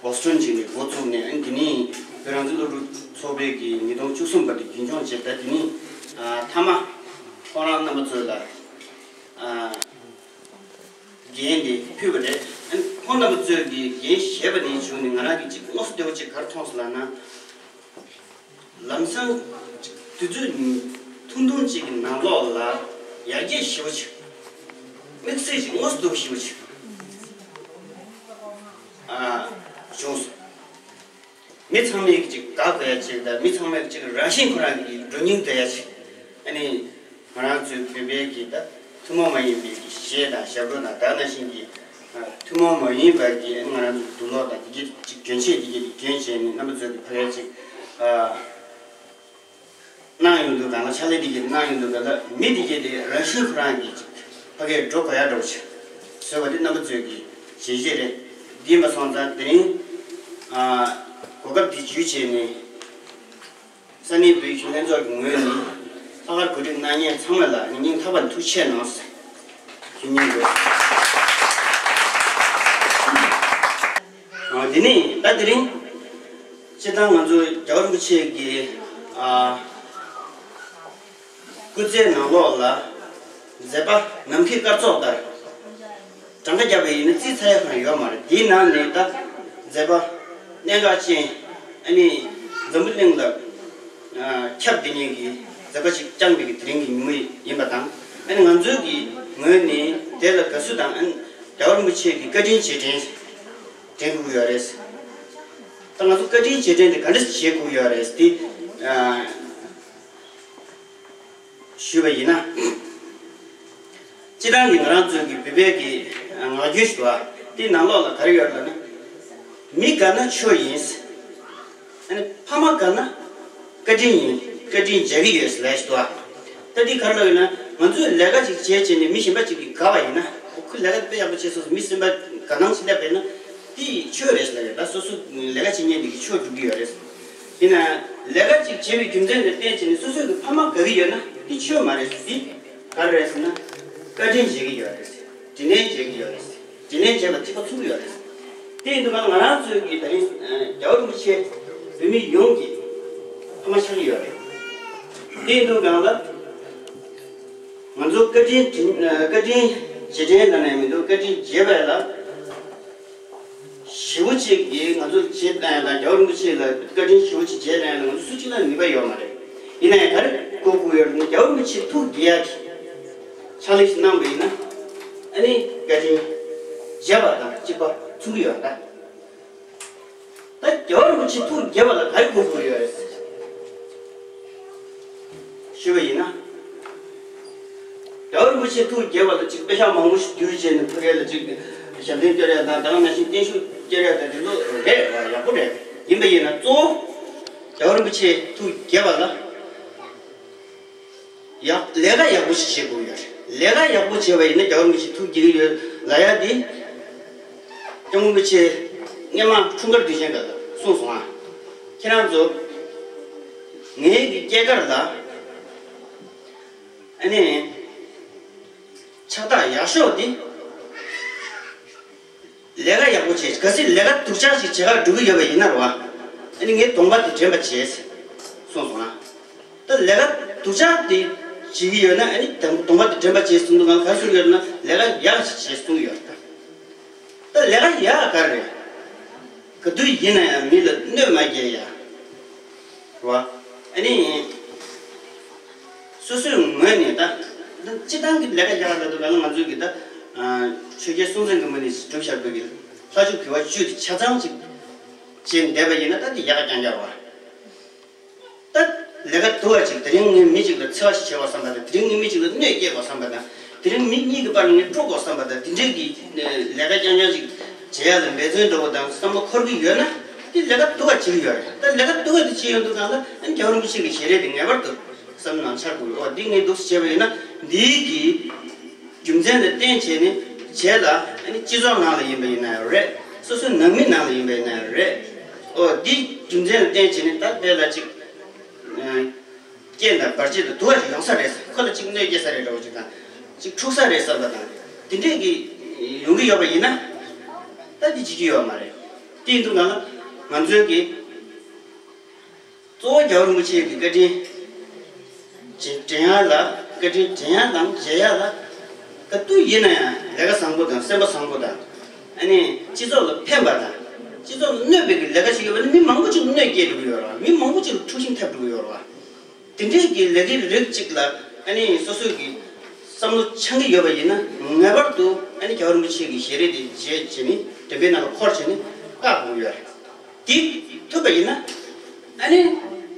བོ་སི་ཊོན་ཅིག་ནས་འགོ་བཙུགས་ནས། ཨ་ནི་དེ་ནས་བོད་རང་བཙན་སློབ་ཕྲུག་ཚོགས་པའི་གི་ཉིས་སྟོང་བཅུ་གསུམ་བར་དུ་རྒྱུན་འཁྱོངས་བྱས། ད་དེ་ནས་ཨ་མཐའ་མ་ཁོང་རང་རྣམ་པ་ཚོ་ལ་ཨ་འགན་དེ་ཕུལ་བ་རེད། ཨ་ནི་ཁོང་རྣམ་པ་ཚོས་ཀྱི་འགན་བཞེས་པ་དེའི་གཞུག་ནས་ང་རང་གིས་ཅིག་དངོས་སུ་བདེ་བོ་ཅིག་ག་རེ་མཐོང་སོང་ལབ་ན། ལམ་སང་དུས་ཚོད་ཐུང་ཐུང་ཅིག་གི་ནང་ལོགས་ལ་ཡར་རྒྱས་ཞེ་པོ་ཅིག་དམིགས་བསལ་ཅིག་དངོས་སུ་སྡུག་ཞེ་པོ་ཅིག་ཨ་བྱུང་སོང་། མི་ཚང་མས་ཅིག་དགའ་དགོས་ཡ་ཅིག་དང་། མི་ཚང་མས་ཅིག་རང་བཞིན་ཁོ་རང་གི་བགྲོ་གླེང་བྱེད་ཡ་ཅིག་ཨ་ནི་ང་རང་ཚོའི་བོད་པའི་གི་ད་ཐུན་མོང་མ་ཡིན་པའི་གི་གཞས་དང་ཞབས་བྲོ་དང་། ད་ནང་བཞིན་གྱི་ཨ་ཐུན་མོང་མ་ཡིན་པ་གི་ཨ་ནི་ང་རང་ཚོའི་དུག་ལོག་དང་དེ་གྱད་ཅིག་གྱོན་ཆས་དེ་གྱད་དེ་གྱོན་བྱས་ནས་རྣམ་པ་ཚོས་གི་ཕ་གིར་ཅིག་ཨ་གནང་ཡོང་དུས་སྒང་ལ། ཕྱག་ལས་དེ་གྱད་གནང་ཡོང་དུས་སྒང་ལ། མི་དེ་གྱད་དེ་རང་བཞིན་ཁོ་རང་གི་ཅིག་ཕ་གིར་འགྲོ་དགོས་ཡ་འདྲ་བོ་ཅིག་བཟོས་པ་དེ་རྣམ་པ་ཚོས་གི་བྱས་རྗེས་རེད། དེ་ཡིན་པ་སོང་ཙང་དེ་རིང་ཨ་གོ་སྐབས་དེ་བརྒྱུད་བྱས་ནས། ས་གནས་བོད་ཀྱི་ལྷན་ཚོགས་ཀྱི་ངོས་ནས་ལྷག་དཀར་གོ་སྒྲིག་གནང་མཁན་ཚང་མ་ལ་སྙིང་ཐག་པ་ནས་ཐུགས་རྗེ་ཆེ་གནང་ཞུ་སྙིང་འདོད། ཨ་དེ་ནས་ད་དེ་རིང་སྤྱིར་བཏང་ང་ཚོ་རྒྱལ་བ་རིན་པོ་ཆེ་གི་ཨ་སྐུ་ཚེའི་ནང་ལོགས་ལ་མཛད་པ་ནམ་མཁའི་སྐར་ཚོགས་ལྟར་གྲངས་ཀ་བརྒྱབ་པ་ཡིན་ན་རྩིས་ཚར་ཡ་གང་ཡོད་མ་རེད། དེའི་ནང་ནས་ད་མཛད་པ་གནད་འགག་ཅན། ཨ་ནི་འཛམ་བུ་གླིང་ལ་ཨ་ཁྱབ་བསྡད་མཁན་གྱི་ མཛད་པ་ཞིག་བསྐྱངས་པའི་དེ་རིང་གི་ཉིན་མོ་ཡིན་པ་དང་། ཨ་ནི་ང་ཚོའི་གི་ངོས་ནས་དེ་ལ་དགའ་བསུ་དང་། ཨ་ནི་རྒྱལ་བ་རིན་པོ་ཆེ་གི་བཀའ་དྲིན་རྗེས་དྲན་དྲན་དགོས་ཀྱི་ཡོད་རེད། ད་ང་ཚོ་བཀའ་དྲིན་རྗེས་དྲན་དེ་ག་འདྲ་བྱེད་དགོས་ཀྱི་ཡོད་རེད་དེ། ཨ། ཞུས་པ་ཡིན་ན། སྤྱིར་བཏང་གི་ང་རང་ཚོའི་གི་བོད་པའི་གི་ངག་རྒྱུན་ཞིག་འདུག་ཨ། དེའི་ནང་ལོགས་ལ་ག་རེ་ཡོད་ལབ་ན། མི་དགའ་ན་ཆོས་ཡིན། ཨ་ནི་ཕ་མ་དགའ་ན་བཀའ་དྲིན་ཡིན། བཀའ་དྲིན་འཇལ་གྱི་ཡོད་ལབ་ཞིག་འདུག་ཨ། ད་འདི་ག་རེ་ལབ་ཡོད་ན། ང་ཚོས་ལས་ཀ་ཅིག་བྱས་བྱས་ནས་མི་གཞན་པ་ཅིག་གིས་དགའ་བ་ཡིན་ན། ཁོས་ལས་ཀ་དཔེ་ཡག་པོ་བྱས་སོང་ཟེར་མི་གཞན་པ་དགའ་སྣང་ཞིག་སླེབས་པ་ཡིན་ན། དེ་ཆོས་རེད་ལབ་ཡོད། ད་སོ་སོ་ལས་ཀ་བྱེད་མཁན་དེ་གི་ཆོས་སྒྲུབ་ཀྱི་ཡོད་རེད། ཡིན་ན་ལས་ཀ་ཅིག་བྱེད་པའི་རྒྱུ་མཚན་དེ་བརྟེན་བྱས་ནས་སོ་སོའི་གི་ཕ་མ་དགའ་གི་ཡོད་ན་དེ་ཆོས་མ་རེད། དེ་ག་རེ་རེད་ཟེར་ན། བཀའ་དྲིན་འཇལ་གི་ཡོད་རེད། དྲིན་ལན་འཇལ་གི་ཡོད་རེད། དྲིན་ལན་འཇལ་བ་གཅིག་པ་ཚུགས་ཀྱི་ཡོད་རེད། དེ་ཡིན་དུས་ང་ང་རང་ཚོའི་གི་ད་རིང་རྒྱལ་བ་རིན་པོ་ཆེ་བོད་མི་ཡོངས་ཀྱི་ཕ་མ་ཆགས་ཀྱི་ཡོད་རེད། དེ་ཡིན་དུས་གང་ལ་ང་ཚོ་བཀའ་དྲིན་དྲིན་བཀའ་དྲིན་རྗེས་དྲན་ལ་ནས་མི་འདུག་བཀའ་དྲིན་རྗེས་པ་ལ། ཞེ་པོ་ཅིག་གིས་ང་ཚོ་རྗེས་བཏང་ཡ་དང་རྒྱལ་བ་རིན་པོ་ཆེ་ལ་བཀའ་དྲིན་ཞེ་པོ་ཅིག་རྗེས་བཏང་ཡ་ལ་ང་ཚོ་སུ་གཅིག་ལ་ནུས་པ་ཡོད་མ་རེད། ཡིན་ན་ཡང་ག་རེ་གོ་དགོས་ཡོད་རེད་ན། རྒྱལ་བ་རིན་པོ་ཆེ་ཐུགས་དགྱེས་ཡ་གི་ཕྱག་ལས་ཤིག་གནང་བ་ཡིན་ན། ཨ་ནི་བཀའ་དྲིན་འཇལ་བ་དང་གཅིག་པ་མཚུངས་ཀྱི་ཡོད་རེད། ད་རྒྱལ་བ་རིན་པོ་ཆེ་ཐུགས་དགྱེས་པ་ལ་ག་རེ་གོ་དགོས་ཡོད་རེད། ཞུས་པ་ཡིན་ན། རྒྱལ་བ་རིན་པོ་ཆེ་ཐུགས་དགྱེས་པ་ལ་ཅིག་དཔེ་ཤག་མང་པོ་ཞིག་བསྒྱུར་བྱས་ནས་ཕ་གི་ལ་ཅིག་ཞབས་བརྟན་སྐྱོར་ཡ་དང་། ད་ག་ནང་བཞིན་བརྟན་བཞུགས་སྐྱོར་ཡ་དང་། དེ་ཚོ་རེད་བ། ཡག་པོ་རེད། ཡིན་པ་ཡིན་ན་གཙོ་བོ་རྒྱལ་བ་རིན་པོ་ཆེ་ཐུགས་དགྱེས་པ་ལ་ཡག་ལས་ཀ་ཡག་པོ་ཞིག་བྱེད་དགོས་ཡོད་རེད། ལས་ཀ་ཡག་པོ་བྱས་པ་ཡིན་ན་རྒྱལ་བ་རིན་པོ་ཆེ་ཐུགས་དགྱེས་ཀྱི་ཡོད་ལབ་ཡ་དེ། སྐྱབས་མགོན་རིན་པོ་ཆེ་སྔོན་མ་འཁྲུངས་སྐར་དུས་ཆེན་སྐབས་ལ་གསུངས་སོང་ཨ། ཁྱེད་རང་ཚོ་ངའི་གི་སྐྱེས་སྐར་ལ་ཨ་ནི་ཕྱག་རྟགས་ཡག་ཤོས་དེ་ལས་ཀ་ཡག་པོ་བྱེད། གལ་སྲིད་ལས་ཀ་སྡུག་ཅག་ཅིག་བྱེད་གར་འགྲོ་གི་ཡོད་པ་ཡིན་ན་རེད་བ། ཨ་ནི་ངའི་གདོང་པ་དེ་དྲན་པ་བྱེད་གསུངས་སོང་ཨ། ད་ལས་ཀ་སྡུག་ཅག་དེ་བྱེད་ཀྱི་ཡོད་ན་ཨ་ནི་གདོང་པ་དེ་དྲན་པ་བྱེད་གསུངས་འདུག་ག་ག་རེ་གསུངས་ཡོད་ན་ལས་ཀ་ཡག་ཅིག་བྱེད་གསུངས་ཡོད་ད། ད་ལས་ཀ་ཡག་ག་རེ་རེད། ག་དུས་ཡིན་ན་ཡང་མི་ལ་གནོད་མ་སྐྱེལ་ཡ། རེད་བ། ཨ་ནི་སོ་སོའི་ངོས་ནས་ད་ད་སྤྱིར་བཏང་གི་ལས་ཀ་ཡག་ལབ་དུས་ག་ལ་ང་ཚོའི་གི་ད་ཆོས་རྒྱལ་སྲོང་བཙན་སྒམ་པོ་ནས་གྲུབ་བཞག་པའི་གི་ལྷ་ཆོས་དགེ་བ་བཅུ་དེ་ཆ་ཚང་ཅིག་བྱས་བསྡད་པ་ཡིན་ན་ད་དེ་ཡག་རྐྱང་རྐྱང་རེད་བ། ད་ལས་ཀ་སྡུག་པ་ཅིག་དེ་རིང་ངས་མི་གཅིག་ལ་འཚེ་བ་ཞིག་བྱེད་དགོས་བསམ་པ་དང་། དེ་རིང་ངས་མི་གཅིག་ལ་གནོད་སྐྱེལ་དགོས་བསམ་པ་དང་། དེ་རིང་མི་གཉིས་ཀྱི་བར་ངས་དཀྲུག་དགོས་བསམ་པ་དང་། དེ་འདྲའི་གི་ལས་ཀ་རྐྱང་རྐྱང་ཅིག་བྱེད་ཡ་ལ་འབད་བརྩོན་འགྲོ་དགོས་དང་བསམ་བློ་འཁོར་གྱི་ཡོད་ན་དེ་ལས་ཀ་སྡུག་པ་བྱེད་ཀྱི་ཡོད་རེད། ད་ལས་ཀ་སྡུག་པ་དེ་བྱེད་ཡོང་དུས་སྒང་ལ་ཨ་ནི་རྒྱལ་བ་རིན་པོ་ཆེ་གི་ཞལ་རས་དེ་ངེས་པར་དུ་བསམ་བློ་ནང་འཆར་དགོས། འོ་འདི་ངས་འདུག་སེ་བྱས་པ་ཡིན་ན་འདིའི་གི་རྒྱུ་མཚན་ལ་བརྟེན་བྱས་ནས་བྱས་ལ། ཨ་ནི་སྤྱི་ཚོགས་ནང་ལ་ཡིན་པ་ཡིན་ན་ཡང་རེད། སོ་སོའི་ནང་མི་ནང་ལ་ཡིན་པ་ཡིན་ན་ཡང་རེད། ཨོ་འདི་རྒྱུ་མཚན་ལ་བརྟེན་བྱས་ནས་ད་དེ་ལ་ཅིག་ཨ་རྐྱེན་དང་བར་ཆད་དང་སྡུག་པ་ཞིག་ཡོང་ས་རེད། ཁོ་ལ་ཅིག་གནོད་སྐྱེལ་ས་རེད་འདྲ་བོ་ཅིག་དང་། ཅིག་འཁྲུག་ས་རེད་བསམ་པ་དང་། དེ་འདྲས་ཀྱི་ཡོང་གི་ཡོད་པ་ཡིན་ན་ད་འདི་བྱེད་ཀྱི་ཡོད་མ་རེད། དེ་ཡིན་དུས་ང་ལ་ང་ཚོའི་གི་གཙོ་བོ་རྒྱལ་བ་རིན་པོ་ཆེ་གི་བཀའ་དྲིན་དྲན་ཡ་ལ། བཀའ་དྲིན་དྲན་ཡ་དང་འཇལ་ཡ་ལ་ག་དུས་ཡིན་ན་ཡང་ལས་ཀ་བཟང་པོ་དང་སེམས་པ་བཟང་པོ་དང་། ཨ་ནི་སྤྱི་ཚོགས་ལ་ཕན་པ་དང་སྤྱི་ཚོགས་ལ་གནོད་པའི་གི་ལས་ཀ་ཞིག་ཡོད་པ་ནི་མི་མང་པོ་ཅིག་གནོད་སྐྱེལ་འགྲོ་གི་ཡོད་རེད་བ། མི་མང་པོ་ཅིག་ལ་འཁྲུག་ཤིང་ཐེབས་འགྲོ་གི་ཡོད་རེད་བ། དེ་འདྲའི་གི་ལས་ཀའི་རིགས་གཅིག་ལ་ཨ་ནི་སོ་སོའི་གི་བསམ་བློ་འཆང་གི་ཡོད་པ་ཡིན་ན་ངེས་པར་དུ་ཨ་ནི་རྒྱལ་བ་རིན་པོ་ཆེ་གི་ཞལ་རས་དེ་མཇལ་བྱས་ནས་དྲན་པའི་ནང་ལ་འཁོར་བྱས་ནས་བཀའ་དགོས་ཀྱི་ཡོད་རེད། དེ་ཐུབ་པ་ཡིན་ན་ཨ་ནི་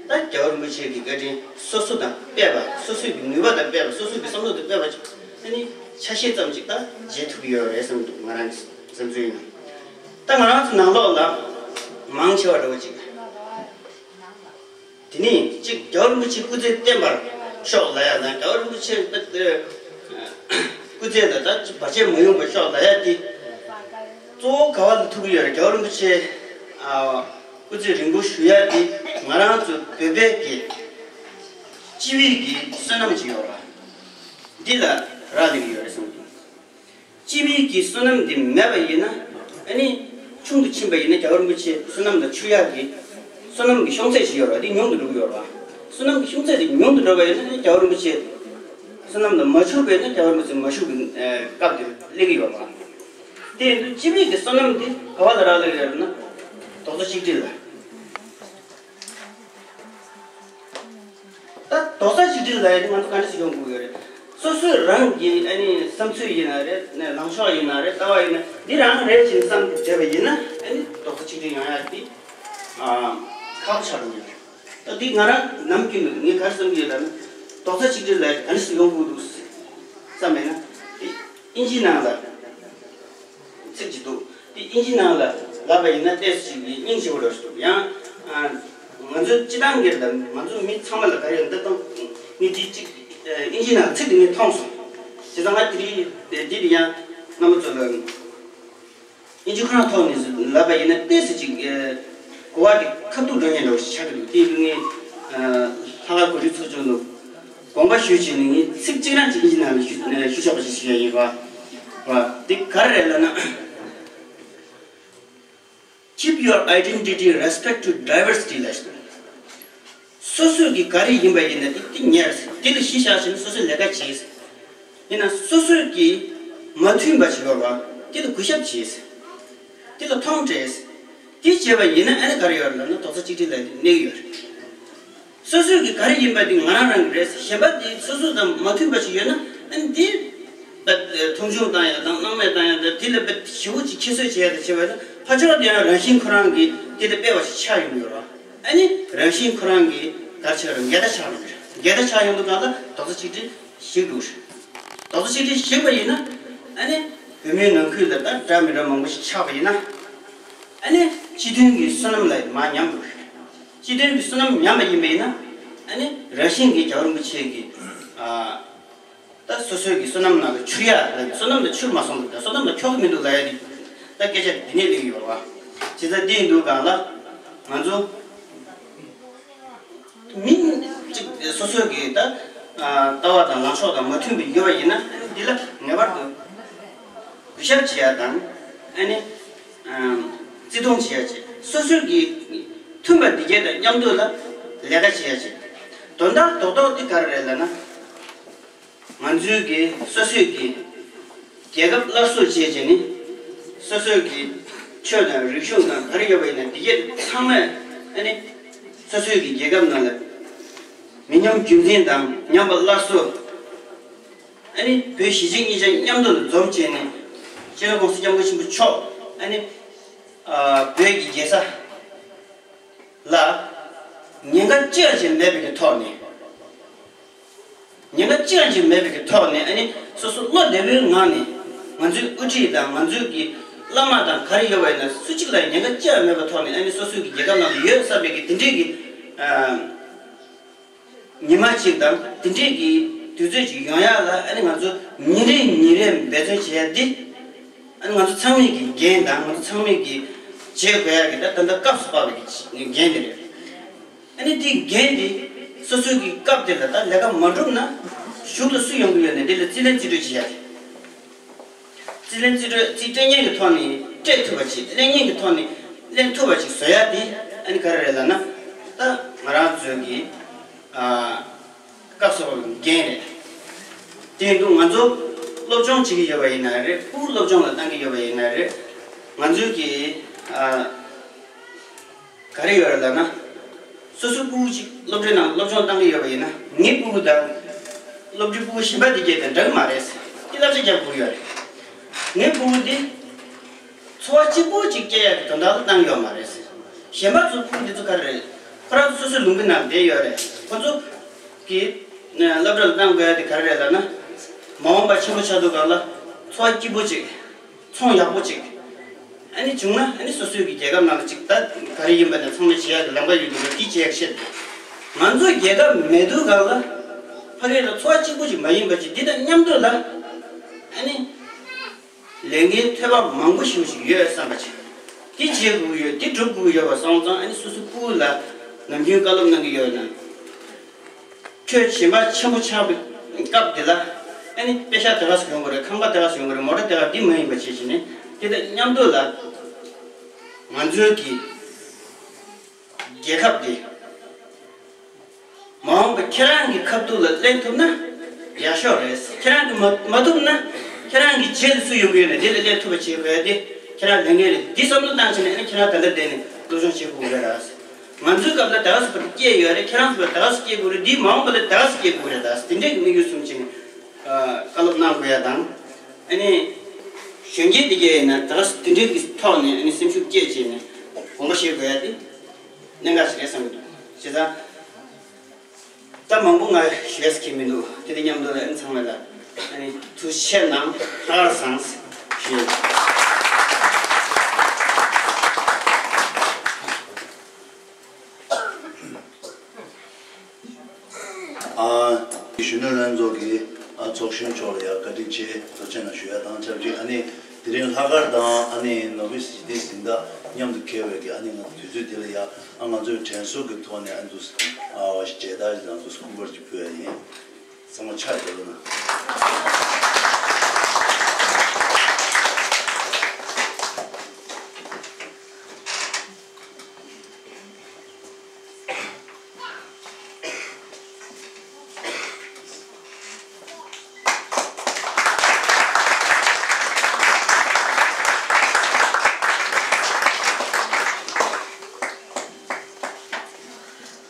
ད་རྒྱལ་བ་རིན་པོ་ཆེ་གི་བཀའ་དྲིན་སོ་སོ་དང་སྤེལ་བ། སོ་སོའི་གི་ནུས་པ་དང་སྤེལ་བ། སོ་སོའི་གི་བསམ་བློ་དང་སྤེལ་བ་ཅིག་ཨ་ནི་ཆ་ཤས་ཙམ་ཅིག་ད་མཇལ་ཐུབ་ཀྱི་ཡོད་རེད་བསམ་འདུག་ང་རང་གི་བསམ་ཚུལ་ཡིན་ན། ད་ང་རང་ཚོ་ནང་ལོགས་ལ་མང་ཆེ་བ་འདྲ་བོ་ཅིག་དེ་ནས་གཅིག་རྒྱལ་བ་རིན་པོ་ཆེ་སྐུ་ཚེ་བརྟན་པར་ཤོག་ལབ་ཡ་དང་། རྒྱལ་བ་རིན་པོ་ཆེ་སྐུ་ཚེ་ལ་ད་བར་ཆད་མ་ཡོང་བར་ཤོག་ལབ་ཡ་དེ་གཙོ་བོ་ག་བ་ལ་ཐུག་གི་ཡོད་རེད། རྒྱལ་བ་རིན་པོ་ཆེ་ཨ་སྐུ་ཚེ་རིང་པོ་བཞུགས་ཡ་དེ་ང་རང་ཚོ་བོད་པའི་གི་སྤྱི་པའི་གི་བསོད་ནམས་ཅིག་ཡོད་རེད། འདི་ལ་རག་ལས་ཀྱི་ཡོད་རེད་བསམ་གྱི་འདུག་སྤྱི་པའི་གི་བསོད་ནམས་འདི་མེད་པ་ཡིན་ན། ཨ་ནི་ཆུང་དུ་ཕྱིན་པ་ཡིན་ན་རྒྱལ་བ་རིན་པོ་ཆེ་བསོད་ནམས་དང་འཕྱུགས་ཡག་གི་བསོད་ནམས་ཀྱི་ཤོང་ཚད་ཞིག་ཡོད་རེད། འདི་ཉུང་དུ་འགྲོ་གི་ཡོད་རེད་བ། བསོད་ནམས་ཀྱི་ཤོང་ཚད་འདི་ཉུང་དུ་འགྲོ་བ་ཡིན་ན་རྒྱལ་བ་རིན་པོ་ཆེ་བསོད་ནམས་དང་མ་འཕྱུགས་པ་ཡིན་ན་རྒྱལ་བ་རིན་པོ་ཆེ་མ་བཞུགས་པའི་སྐབས་དེར་སླེབས་ཀྱི་ཡོད་རེད་བ། དེ་ཡིན་དུས་སྤྱི་པའི་གི་བསོད་ནམས་འདི་ག་བ་ལ་རག་ལས་ཀྱི་ཡོད་རེད་ན། རྡོག་རྩ་གཅིག་སྒྲིལ་ལ། ད་རྡོག་རྩ་གཅིག་སྒྲིལ་ལབ་ཡ་དེ་ང་ཚོ་ག་འདྲ་ཞིག་ཡོང་དགོས་ཀྱི་རེད། སོ་སོས་རང་གི་ཨ་ནི་བསམ་ཚུལ་ཡིན་ན་རེད། ལངས་ཕྱོགས་ཡིན་ན་རེད། ལྟ་བ་ཡིན་ན་འདི་རང་རེད་ཅེས་བསམ་བསྡད་པ་ཡིན་ན། ཨ་ནི་རྡོག་རྩ་གཅིག་སྒྲིལ་ཡོང་ཡ་དེ་ཨ་ཁག་པོ་ཆགས་འགྲོ་གི་ཡོད་རེད། ད་འདི་ང་རང་ནམ་རྒྱུན་དུ་ངས་ག་རེ་བསམ་གྱི་ཡོད་ལབ་ན། རྡོག་རྩ་གཅིག་སྒྲིལ་ལབ་ཡ་དེ་ག་འདྲ་ཞིག་ཡོང་དགོས་འདུག་བསམ་པས་ན། དེ་ཨིན་ཇིའི་ནང་ལ་ཚིག་ཅིག་འདུག་དེ་ཨིན་ཇིའི་ནང་ལ་ལབ་པ་ཡིན་ན་ཏོག་ཙམ་ཅིག་སྙིང་རྗེ་པོ་འདྲ་ཞིག་འདུག་ཡང་ཨ་ང་ཚོ་སྤྱི་བཏང་གི་དང་ང་ཚོ་མི་ཚང་མ་ལ་ག་རེ་ཡོད་འདི་དང་ངས་དེ་གཅིག་ཨིན་ཇིའི་ནང་ཚིག་དེ་ངས་མཐོང་སོང་། བྱས་ཙང་ང་དེ་རིང་འདི་དེ་ཡང་རྣམ་པ་ཚོ་ལ་ཨིན་ཇི་ཁོ་རང་ཐོག་ནས་ལབ་པ་ཡིན་ན་ཏོག་ཙམ་ཅིག་གོ་བ་དེ་ཁ་ཐུག་འགྲོ་མཁན་འདྲ་བོ་ཞིག་ཆགས་ཀྱི་འདུག་དེ་ཡིན་དུས་ངས་ལྷག་དཀར་གོ་སྒྲིག་ཚོགས་ཆུང་དུ་དགོངས་པ་ཞུས་བྱས་ནས་ངས་ཚིག་གཅིག་རང་ཅིག་ཨིན་ཇིའི་ནང་ལ་ཞུ་ཞུ་ཆོག་པ་ཞིག་ཞུ་ཡ་ཡིན་པ། བ་དེ་ག་རེ་རེད་ལབ་ན། Keep your identity, respect to diversity ལབ་ཞིག་འདུག་སོ་སོས་ཀྱི་ག་རེ་ཡིན་པ་ཡིན་ན་དེ་དེ་ཉར། དེ་ལ་གཞི་བཞག་བྱས་ནས་སོ་སོའི་ལས་ཀ་བྱེད། ཡིན་ན་སོ་སོས་ཀྱི་མ་མཐུན་པ་ཞིག་ཡོད་པ་དེ་ལ་གུས་ཞབས་བྱེད། དེ་ལ་མཐོང་སྤྲད། དེ་བྱས་པ་ཡིན་ན་ཨ་ནི་ག་རེ་ཡོད་རེད་ལབ་ན་རྡོག་རྩ་གཅིག་སྒྲིལ་ལབ་དེ་གནས་ཀྱི་ཡོད་རེད། སོ་སོའི་གི་ག་རེ་ཡིན་པ་དེ་ང་རང་རང་གི་རེད། གཞན་པ་དེ་སོ་སོ་དང་མ་མཐུན་པ་ཞིག་ཡོད་ན་ཨ་ནི་དེ་ད་མཐོང་ཆུང་བཏང་ཡ་དང་སྣང་མེད་བཏང་ཡ་དང་དེ་ལ་དཔེ་ཞེ་པོ་ཅིག་ཁྱད་གསོད་བྱེད་ཡ་དང་བྱེད་པ་ཡིན་ན་ཕར་ཕྱོགས་དེ་ཡང་རང་བཞིན་ཁོ་རང་གི་དེ་ལ་དཔེ་བ་ཞིག་ཆགས་ཡོང་གི་ཡོད་རེད། ཨ་ནི་རང་བཞིན་ཁོ་རང་གི་ག་རེ་ཆགས་རེད། འགལ་ཟླ་ཆགས་ཡོང་གི་རེད། འགལ་ཟླ་ཆགས་ཡོང་དུས་གང་ལ་རྡོག་རྩ་གཅིག་སྒྲིལ་ཞིག་འདུག་རྡོག་རྩ་གཅིག་སྒྲིལ་ཞིག་པ་ཡིན་ན་ཨ་ནི་བོད་མིའི་ནང་ཁུལ་ལ་ད་འདྲ་མི་འདྲ་མང་པོ་ཞིག་ཆགས་པ་ཡིན་ན་ཨ་ནི་སྤྱི་མཐུན་གྱི་བསོད་ནམས་ལ་མར་ཉམས་འགྲོ་གི་རེད། སྤྱི་མཐུན་གྱི་བསོད་ནམས་ཉམས་པ་ཡིན་པ་ཡིན་ན་ཨ་ནི་རང་བཞིན་གྱིས་རྒྱལ་བ་རིན་པོ་ཆེ་གི་ཨ་ད་སོ་སོའི་གི་བསོད་ནམས་ནང་ལ་འཆུ་ཡ་ལ་བསོད་ནམས་ལ་འཆུ་མ་སོང་འདུག་ད་བསོད་ནམས་ལ་འཁྱོག་གི་མི་འདུག་ལབ་ཡ་དེ་ད་སྐད་ཆ་འདི་ནས་སླེབས་ཡོད་པ། བྱས་ཙང་འདི་ཡིན་དུས་གང་ལ་ང་ཚོ་མི་གཅིག་སོ་སོའི་གི་ད་ལྟ་བ་དང་ལངས་ཕྱོགས་དང་མ་མཐུན་པ་ཡོད་པ་ཡིན་ན་འདི་ལ་ངེས་པར་དུ་གུས་ཞབས་བྱེད་ཡ་དང་ཨ་ནི་བརྩི་མཐོང་བྱེད་ཡ་བྱེད། སོ་སོའི་གི་མཐུན་པ་འདི་གས་དང་མཉམ་དུ་ལ་ལས་ཀ་བྱེད་ཡ་བྱེད། དོན་དག་རྡོག་རྡོག་འདི་ག་རེ་རེད་ལབ་ན། ང་ཚོའི་གི་སོ་སོའི་གི་རྒྱལ་ཁབ་སླར་གསོ་བྱས་བྱས་ནས་སོ་སོའི་གི་ཆོས་དང་རིག་གཞུང་དང་ག་རེ་ཡོད་པ་ཡིན་ན་འདི་གས་ཚང་མས་ཨ་ནི་སོ་སོའི་གི་རྒྱལ་ཁབ་ནང་ལ་མི་ཉམས་རྒྱུན་འཛིན་དང་ཉམས་པ་སླར་གསོ། ཨ་ནི་བོད་གཞིས་བྱེས་གཉིས་ཆ་མཉམ་དུ་འཛོམས་བྱས་ནས་སྤྱི་ནོར་༸གོང་ས་༸སྐྱབས་མགོན་ཆེན་པོ་མཆོག་ཨ་ནི་ཨ་བོད་ཀྱི་རྒྱལ་ས་ལ་ཉེན་ཁ་ཅི་ཡང་ཅིག་མེད་པའི་གི་ཐོག་ནས། ཉེན་ཁ་ཅི་ཡང་ཅིག་མེད་པའི་གི་ཐོག་ནས་ཨ་ནི་སོ་སོ་བློ་བདེ་པོའི་ངང་ནས་ང་ཚོའི་དབུ་ཁྲིད་དང་ང་ཚོའི་གི་བླ་མ་དང་ག་རེ་ཡོད་པ་ཡིན་ན་སུ་གཅིག་ལ་ཉེན་ཁ་ཅི་ཡང་མེད་པའི་ཐོག་ནས་ཨ་ནི་སོ་སོའི་གི་རྒྱལ་ཁབ་ནང་དུ་ཡོད་བསམ་པའི་གི་དེ་འདྲའི་གི་ཨ་ཉི་མ་གཅིག་དང་དེ་འདྲའི་གི་དུས་ཚོད་ཅིག་ཡོང་ཡ་ལ་ཨ་ནི་ང་ཚོ་ཉིན་རེ་ཉིན་རེ་འབད་བརྩོན་བྱེད་ཡ་འདི་ཨ་ནི་ང་ཚོ་ཚང་མས་གི་འགན་དང་ང་ཚོ་ཚང་མས་གི་བྱེད་དགོས་ཡ་གི་ད་ད་ལྟ་སྐབས་སུ་བབས་པའི་གི་འགན་དེ་རེད། ཨ་ནི་དེ་འགན་དེ་སོ་སོའི་གི་སྐབས་དེ་ལ་ད་ལས་ཀ་མ་འགྲུབ་ན་གཞུག་ལ་སུ་ཡོང་གི་ཡོད་ནས་དེ་ལ་རྩིས་ལེན་རྩིས་སྤྲོད་བྱེད་ཡ་དེ། རྩིས་ལེན་རྩིས་སྤྲོད་རྩིས་སྤྲད་མཁན་གྱི་ཐོག་ནས་སྤྲད་ཐུབ་པ་ཅིག་ལེན་མཁན་གྱི་ཐོག་ནས་ལེན་ཐུབ་པ་ཅིག་བཟོ་ཡ་དེ་ཨ་ནི་ག་རེ་རེད་ལབ་ན། ད་ང་རང་ཚོའི་གི་ཨ་སྐབས་སུ་བབས་པའི་འགན་རེད། དེ་ཡིན་དུས་ང་ཚོ་སློབ་སྦྱོང་བྱེད་ཀྱི་ཡོད་པ་ཡིན་ན་རེད། ཕྲུ་གུ་སློབ་སྦྱོང་ལ་བཏང་གི་ཡོད་པ་ཡིན་ན་རེད། ང་ཚོའི་གི་ཨ་ག་རེ་ཡོད་རེད་ལབ་ན། སོ་སོའི་ཕྲུ་གུ་གཅིག་སློབ་གྲྭའི་ནང་སློབ་སྦྱོང་བཏང་གི་ཡོད་པ་ཡིན་ན་ངའི་ཕྲུ་གུ་དང་སློབ་གྲྭའི་ཕྲུ་གུ་གཞན་པ་དེ་གས་དང་འདྲ་གི་མ་རེད། དེ་བསླབ་བྱ་རྒྱག་དགོས་ཡོད་རེད། ངའི་ཕྲུ་གུ་དེ་འཚོ་བ་གཅིག་པོ་གཅིག་སྐྱེལ་ཡག་གི་དོན་དག་ལ་བཏང་ཡོད་མ་རེད། གཞན་པ་ཚོའི་ཕྲུ་གུ་དེ་ཚོ་ག་རེ་རེད། ཁོ་རང་ཚོ་སོ་སོའི་ལུང་པའི་ནང་བསྡད་ཡོད་རེད། ཁོ་ཚོ་གི་སློབ་གྲྭ་ལ་བཏང་དགོས་ཡ་དེ་ག་རེ་རེད་ལབ་ན། མ་འོངས་པ་ཆེན་པོ་ཆགས་དུས་སྒང་ལ་འཚོ་བ་སྐྱིད་པོ་ཅིག་ཚོང་ཡག་པོ་ཅིག་ཨ་ནི་བྱུང་ན་ཨ་ནི་སོ་སོའི་གི་རྒྱལ་ཁབ་ནང་ལ་ཅིག་ད་ག་རེ་ཡིན་པ་ནས་ཚང་མ་བྱེད་ཡག་གི་ལམ་ཁ་ཡོད་འདུག་ག་དེ་བྱེད་ཡག་བཤད་འདུག་ང་ཚོ་རྒྱལ་ཁབ་མེད་དུས་སྒང་ལ་ཕ་གི་ལ་འཚོ་བ་གཅིག་པུ་ཅིག་མ་ཡིན་པ་ཅིག་འདི་དང་མཉམ་དུ་ལ་ཨ་ནི་ལས་འགན་ཐོལ་པ་མང་པོ་ཞིག་ཅིག་ཡོད་བསམ་པ་ཅིག་འདི་བྱེད་དགོས་ཀྱི་ཡོད། འདི་སྒྲུབ་དགོས་ཀྱི་ཡོད་པ་སོང་ཙང་ཨ་ནི་སོ་སོའི་སྤུ་གུ་ལ་ནམ་རྒྱུན་བཀའ་སློབ་གནང་གི་ཡོད་ན། ཁྱོད་གཞན་པ་ཆེན་པོ་ཆགས་པའི་སྐབས་དེ་ལ་ཨ་ནི་པེ་ཤག་དེ་ག་སུ་ཡོང་གི་རེད། ཁང་པ་དེ་ག་སུ་ཡོང་གི་རེད། མོ་ཊ་དེ་ག་འདི་མ་ཡིན་པ་བྱེད་བྱས་ནས་དེ་དང་མཉམ་དུ་ལ་ང་ཚོའི་གི་རྒྱལ་ཁབ་དེ་མ་འོངས་པའི་ཁྱེད་རང་གི་ཁ་ཐུག་ལ་ལེན་ཐུབ་ན་ཡག་ཤོས་རེད། ཁྱེད་རང་གི་མ་མ་ཐུབ་ན་ཁྱེད་རང་གི་རྗེས་ལ་སུ་ཡོང་གི་ཡོད་ན་དེ་ལ་ལེན་ཐུབ་པ་བྱེད་དགོས་ཡ་དེ་ཁྱེད་རང་ལས་འགན་རེད། འདི་བསམ་བློ་བཏང་བྱས་ནས་ཨ་ནི་ཁྱེད་རང་ད་ལྟ་བསྡད་ནས་སློབ་སྦྱོང་བྱེད་དགོས་རེད་ར། ང་ཚོའི་སྐབས་ལ་ད་ག་སུ་བར་སྐྱེས་ཡོད་རེད། ཁྱེད་རང་ཚོ་བར་ད་ག་སུ་སྐྱེས་དགོས་རེད། འདིའི་མ་འོངས་པ་ལ་ད་ག་སུ་སྐྱེས་དགོས་རེད། ད་དེ་འདྲའི་དམིགས་ཡུལ་གསུམ་བྱས་ནས་བཀའ་སློབ་གནང་དགོས་ཡ་དང་། ཨ་ནི་གཞོན་སྐྱེས་དེ་གས་ཡིན་ན་ད་ག་སུ་དེ་འདྲའི་གི་ཐོག་ནས་ཨ་ནི་སེམས་ཤུགས་བསྐྱེད་བྱས་ནས་དགོངས་པ་བཞེས་དགོས་ཡ་དེ་གནད་འགག་ཞིག་རེད་བསམ་གྱི་འདུག་བྱས་ཙང་། ད་མང་པོ་ང་ཞུ་ཡས་ཁྱད་མི་འདུག་དེ་དང་མཉམ་དུ་ཨ་ནི་ཚང་མ་ལ་ཨ་ནི་ཐུགས་རྗེ་ཆེ་གནང་། ལྷག་དཀར་བཟང་ཞུ་ཡས། ཨ། གཞོན་ནུ་ལྷན་ཚོགས་ཀྱི་ཨ་ཚོགས་གཞོན་མཆོག་ལ་ཡང་བཀའ་དྲིན་ཆེ་ཐུགས་རྗེ་གནང་ཞུ་ཡ་དང་ཆབས་ཅིག་ཨ་ནི་དེ་རིང་ལྷག་དཀར་དང་ཨ་ནི་ནོ་བེལ་ཞི་བདེའི་གཟེངས་རྟགས་མཉམ་དུ་འཁེལ་བའི་གི་ཨ་ནི་ང་དུས་ཚོད་དེ་ལ་ཡང་ཨ་ང་ཚོའི་དྲན་གསོ་གི་ཐོག་ནས་ཨ་འདུག་ཨ་མཇལ་དར་ཞིག་དང་འདུག་སྐུ་པར་ཅིག་ཕུལ་ཡ་ཡིན། ཚང་མ་ཕྱག་རྒྱབ་ལ་ན།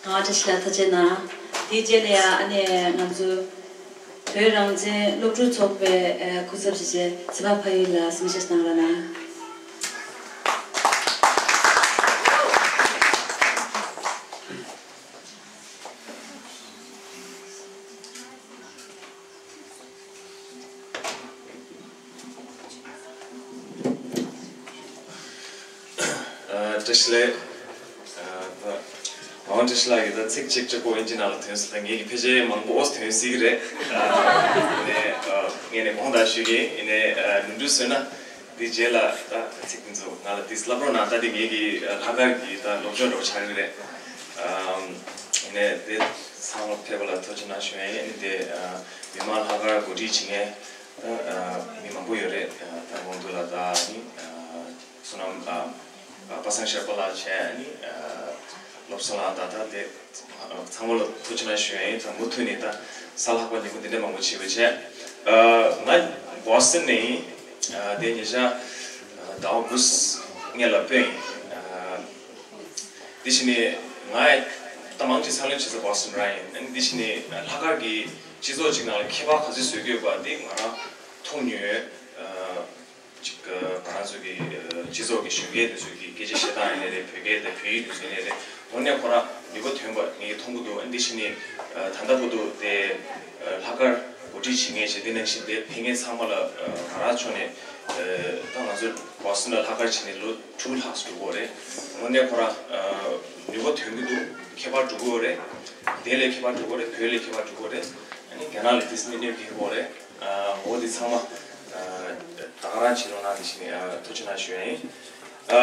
ཨ་བཀྲ་ཤིས་ལགས་ཐུགས་རྗེ་གནང་། དེའི་རྗེས་ལ་ཡང་ཨ་ནེ་ང་ཚོ་བོད་རང་བཙན་སློབ་ཕྲུག་ཚོགས་པའི་ཨ་སྐུ་ཚབ་ཞིག་བྱས་ཚེ་དཔག་ཕ་ཡུལ་ལགས་གསུང་བཤད་གནང་རོགས་གནང་། ཨ་བཀྲ་ཤིས་བདེ་ལེགས། ཨ་ད་མ་འོངས་བཀྲ་ཤིས་ལགས་ཀྱིས་ད་ཚིག་གཅིག་གཅིག་པོ་ཨིན་ཇི་ནང་ལ་ཐོན་སོང་། ད་ངེད་ཀྱི་ཕལ་ཆེར་མང་པོ་ཐོན་སྲིད་ཀྱི་རེད། ཨ་ནས་ཨ་ངས་ནས་དགོངས་དག་ཞུ་གི་ཡིན། ཨ་ནས་ཨ་ནོར་འཁྲུལ་བཟོས་ན་དེ་རྗེས་ལ་ད་ཚིག་དེ་ཚོ་ང་ལ་དེ་བསླབ་རོགས་གནང་། ད་དེ་ངེད་ཀྱི་ཨ་ལྷག་དཀར་གྱི་ད་སློབ་སྦྱོང་འདྲ་བོ་ཆགས་ཀྱི་རེད། ཨ་ནས་དེ་ཚང་མ་ཕེབས་པ་ལ་ཐུགས་རྗེ་གནང་ཞུ་ཡ་ཡིན། ཨ་ནས་དེ་ཨ་མི་མང་ལྷག་དཀར་གོ་སྒྲིག་བྱེད་མཁན་ད་ཨ་མི་མང་པོ་ཡོད་རེད། ཨ་ད་དགོངས་དག་ལགས་དང་ཨ་ནི་ཨ་བསོད་ནམས་ཨ་ཨ་པ་སངས་ཤར་པ་ལགས་བྱས། ཨ་ནི་ཨ་བློ་བཟང་ལགས་དང་ད་དེ་ཨ་ཚང་མ་ལ་ཐུགས་རྗེ་གནང་ཞུ་ཡ་ཡིན། ད་མུ་མཐུད་ནས་ད་གཟའ་ལྷག་པ་ཉིན་མོ་འདི་འདྲ་མང་པོ་བྱེད་པ་བྱས། ཨ་ང་བོ་སི་ཊོན་ནས་ཡིན། ཨ་དེ་ཉེ་ཆར་ཨ་ཟླ་བ་དགུ་སྔོན་ལ་སྤོས་ཡིན། ཨ་འདི་བྱས་ནས་ང་ད་མང་ཆེ་འཚར་ལོངས་བྱེད་ས་བོ་སི་ཊོན་རང་ཡིན། ཨ་ནི་འདི་བྱས་ནས་ལྷག་དཀར་གྱི་སྤྱི་ཚོགས་ཅིག་ནང་ལ་ཁྱད་པར་ག་ཚོད་བཟོ་གི་ཡོད་པ་འདི་ང་རང་མཐོང་མྱོང་ཡོད། ཨ་ཅིག་ཨ་ང་རང་ཚོ་གི་ཨ་སྤྱི་ཚོགས་ཀྱི་གཞོན་སྐྱེས་དེ་ཚོ་གི་སྐད་ཆ་བཤད་སྟངས་ཡིན་ནའི་རེད། བོད་སྐད་དང་བོད་ཡིག་དེ་ཚོ་ཡིན་ནའི་རེད། དངོས་གནས་ཁོ་རང་ནུས་པ་ཐོན་པ་ངས་མཐོང་གི་འདུག་ཨ་འདི་བྱས་ནས་ཨ་ད་ལྟ་བར་དུ་དེ་ཨ་ལྷག་དཀར་གོ་སྒྲིག་བྱེད་མཁན་བྱས། དེ་ནང་བཞིན་དེ་ཕེབས་མཁན་ཚང་མ་ལ་ཨ་ང་རང་ཕྱོགས་ནས་ཨ་ད་ང་ཚོ་བོ་སི་ཊོན་ལ་ལྷག་དཀར་བྱས་ནས་ལོ་དྲུག་ལྷག་ཙམ་འགྲོ་གི་ཡོད་རེད། དངོས་གནས་ཁོ་རང་ཨ་ནུས་པ་ཐོན་གྱི་འདུག་ཁྱད་པར་འགྲོ་གི་ཡོད་རེད། དེ་ལས་ཁྱད་པར་འགྲོ་གི་ཡོད་རེད། བོད་ལས་ཁྱད་པར་འགྲོ་གི་ཡོད་རེད། ཨ་ནི་རྒྱ་ནག་ལ་དེ་སྲིད་ནས་སླེབས་ཀྱི་ཡོད་རེད། ཨ་འོ་དེ་ཚང་མ་ཨ་ད་ག་རང་བྱེད་རོགས་གནང་། དེ་བཞིན་ཨ་ཐུགས་རྗེ་གནང་ཞུ་ཡ་ཡིན། ཨ་